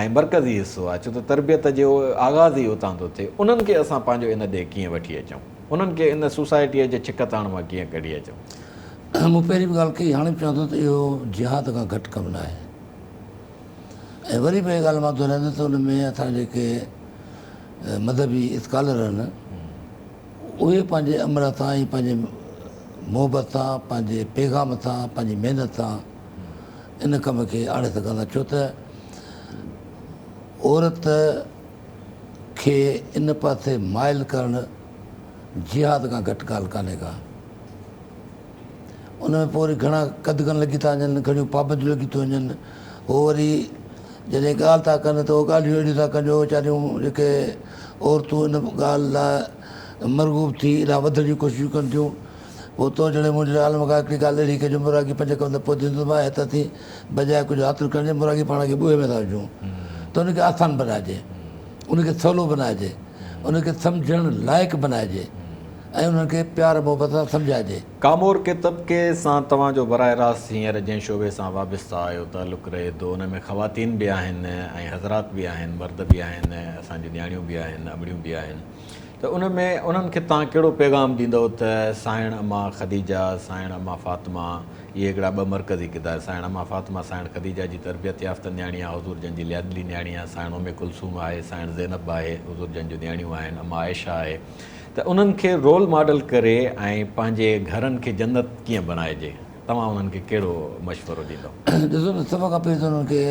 A: ۽ مرڪزي حصو آهي ڇو ته تربيت جو آغاز ئي اتان ٿو ٿئي انهن کي اسان پنهنجو ان ڏي ڪيئن وٺي اچون انهن کي ان سوسائٽيء جي ڇڪتاڻ مان ڪيئن ڪڍي اچون.
B: مون پهرين به ڳالهه ڪئي هاڻي به چوان ٿو ته اهو جهاد کان گهٽ ڪم ناهي. ۽ وري به اها ڳالهه مان دهرائيندس ته ان ۾ اسان جا جيڪي مذهبي اسڪالر آهن اهي پنهنجي عمل سان ۽ پنهنجي محبت سان پنهنجي پيغام سان پنهنجي محنت سان ان ڪم کي آڻي سگهن ٿا ڇو ته عورت کي ان پاسي مائل ڪرڻ جهاد کان گهٽ ڳالهه ڪانهي ڪا. ان ۾ پوء وري گهڻا قدغن لڳي ٿا وڃن، گهڻيون پابنديون لڳي ٿيون وڃن. هو وري جڏهن ڳالهه ٿا ڪن ته اهي ڳالهيون اهڙيون ٿا ڪن جو ويچاريون جيڪي عورتون ان ڳالهه لاء مرغوب ٿي ايڏانهن وڌڻ جون ڪوششون ڪن ٿيون. پوء تو جهڙي مون جهڙي عالم کان هڪڙي ڳالهه اهڙي ڪجو مراڳي پنج کن ته پوء ٿيندو ته هت اسين بجاء ڪجهه حاصل ڪرڻ جي مراڳي پاڻ کي ٻوهي ۾ ٿا وجهون ته ان کي آسان بنائجي، ان کي سولو بنائجي، ان کي سمجهڻ لائق بنائجي. ۽ انهن کي پيار محبت سان سمجهائجي.
A: ڪامورڪي طبقي سان توهان جو براهه راست هينئر جنهن شعبي سان وابسته آهيو تعلق رهي ٿو ان ۾ خواتين به آهن ۽ حضرات به آهن مرد به آهن اسان جون نياڻيون به آهن امڙيون به آهن ته ان ۾ انهن کي توهان ڪهڙو پيغام ڏيندؤ ته سانئڻ اما خديجه سانئڻ اما فاطمه اهي هڪڙا ٻه مرڪزي ڪردار سانئڻ اما فاطمه سانئڻ خديجه جي تربيت يافته نياڻي آهي حضور جن جي لاڏلي نياڻي آهي سانئڻ ام ڪلثوم آهي سانئڻ زينب آهي حضور جن جون نياڻيون آهن اما عائشه آهي ته انهن کي رول ماڊل ڪري ۽ پنهنجي گهرن کي جنت ڪيئن بڻائجي توهان انهن کي ڪهڙو مشورو ڏيندؤ؟
B: ڏسو نه سڀ کان پهرين ته انهن کي.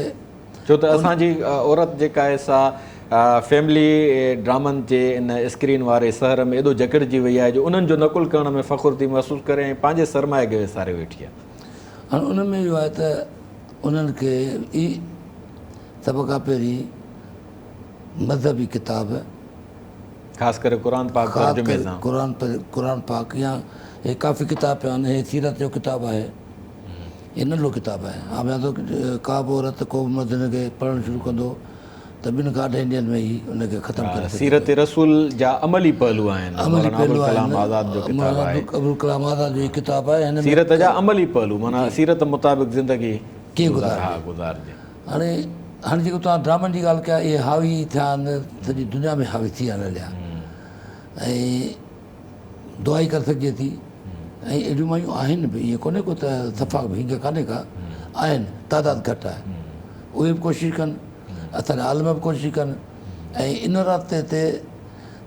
A: ڇو ته اسان جي عورت جيڪا آهي سا فيملي ڊرامن جي ان اسڪرين واري سحر ۾ ايڏو جڪڙجي وئي آهي جو انهن جو نقل ڪرڻ ۾ فخر ٿي محسوس ڪري ۽ پنهنجي سرمائي کي وساري ويٺي آهي.
B: هاڻ ان ۾ اهو آهي ته انهن کي ئي سڀ کان پهرين مذهبي ڪتاب.
A: خاص ڪري قرآن پاڪ ترجمي سان.
B: قرآن قرآن پاڪ يا هي ڪافي ڪتاب پيا آهن هي سيرت جو ڪتاب آهي هي ننڍڙو ڪتاب آهي آء ڀانيان ٿو ڪا به عورت ڪو به مرد هن کي پڙهڻ شروع ڪندو ته ٻن کان اڍائي ڏينهن ۾ ئي ان کي ختم ڪري سگهي
A: سيرت رسول جا عملي پهلو آهن
B: عملي
A: مولانا
B: پهلو آهن
A: ابوالڪلام آزاد جو ڪتاب
B: مولانا
A: آهي
B: ابوالڪلام آزاد جو هي ڪتاب آهي هن ۾
A: سيرت جا عملي پهلو معنيٰ سيرت مطابق زندگي
B: ڪيئن گذارجي
A: گذارجي.
B: هاڻي هاڻي جيڪو توهان ڊرامن جي ڳالهه ڪئي اهي حاوي ٿيا آهن سڄي دنيا ۾ حاوي ٿي ويا آهن هليا ۽ دعا ئي ڪري سگهجي ٿي ۽ اهڙيون مايون آهن به ائين ڪونهي ڪو ته صفا ڀينگ ڪانهي ڪا آهن تعداد گهٽ آهي اهي به ڪوشش ڪن اسان جا عالم به ڪوشش ڪن ۽ ان رابطي تي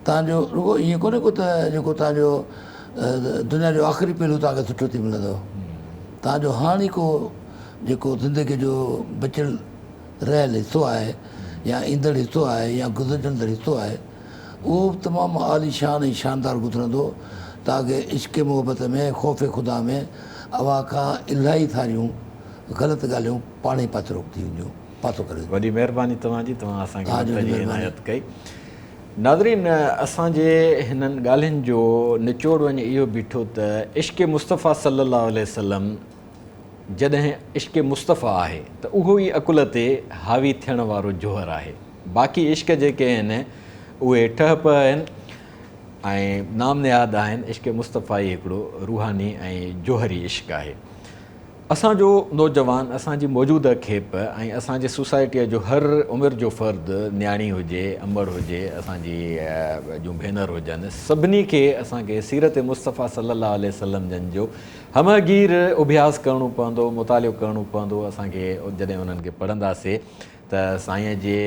B: تانجو رڳو ائين ڪونهي ڪو ته جيڪو تانجو دنيا جو آخري پهلو توهان کي سٺو ٿي ملندو تانجو هاڻي ڪو جيڪو زندگيء جو بچيل رهيل حصو آهي يا ايندڙ حصو آهي يا گذرجندڙ حصو آهي، اهو به تمام عاليشان ۽ شاندار گذرندو. توهان کي عشق محبت ۾ خوف خدا ۾ اوهان کان الاهي ساريون غلط ڳالهيون پاڻ ئي پاسيرو ٿي وينديون، پاسو ڪري وينديون.
A: وڏي مهرباني توهان جي توهان اسان کي
B: توهان جي
A: وقت
B: وڏي
A: جي
B: مهرباني.
A: عنايت ڪئي. ناظرين اسان جي هنن ڳالهين جو نچوڙ وڃي اهو بيٺو ته عشق مصطفيٰ صلي الله عليه وسلم جڏهن عشق مصطفيٰ آهي ته اهو ئي عقل تي حاوي ٿيڻ وارو جوهر آهي باقي عشق جيڪي آهن اهي ٺهه پهه آهن ۽ نام نهاد آهن عشق مصطفيٰ ئي هڪڙو روحاني ۽ جوهري عشق آهي. اسان جو نوجوان، اسان جي موجوده کيپ ۽ اسان جي سوسائٽيء جو هر عمر جو فرد، نياڻي هجي، امڙ هجي، اسان جي جون ڀينر هجن، سڀني کي اسان کي سيرت مصطفيٰ صلي الله عليه وسلم جن جو همه گير اڀياس ڪرڻو پوندو، مطالعو ڪرڻو پوندو، اسان کي جڏهن انهن کي پڙهنداسي ته سائينء جي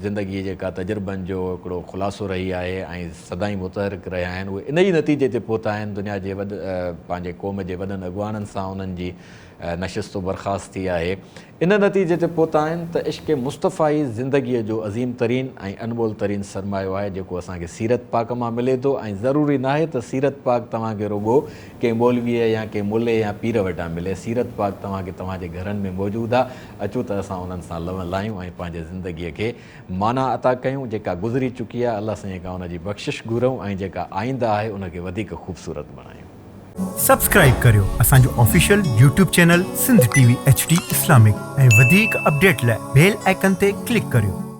A: زندگيء جيڪا تجربن جو هڪڙو خلاصو رهي آهي ۽ سدائين متحرڪ رهيا آهن، اهي ان ئي نتيجي تي پهتا آهن. دنيا جي وڏ پنهنجي قوم جي وڏن اڳواڻن سان انهن جي نشست و برخاست ٿي آهي. ان نتيجي تي پهتا آهن ته عشق مصطفيٰ ئي زندگيء جو عظيم ترين ۽ انمول ترين سرمايو آهي، جيڪو اسان کي سيرت پاڪ مان ملي ٿو ۽ ضروري ناهي ته سيرت پاڪ توهان کي رڳو ڪنهن مولويء يا ڪنهن ملي يا پير وٽان ملي. سيرت پاڪ توهان کي توهان جي گهرن ۾ موجود آهي. اچو ته اسان انهن سان لنء لايون ۽ پنهنجي زندگيء کي معنيٰ عطا ڪيون، جيڪا گذري چڪي آهي، الله سائينء کان ان جي بخشش گهرون ۽ جيڪا آئنده آهي، ان کي وڌيڪ خوبصورت بڻايون.
C: سبسڪرائيب ڪريو اسان جو official YouTube channel Sindh T V H D Islamic ۽ وڌيڪ اپڊيٽ لاء بيل آئيڪن تي ڪلڪ ڪريو.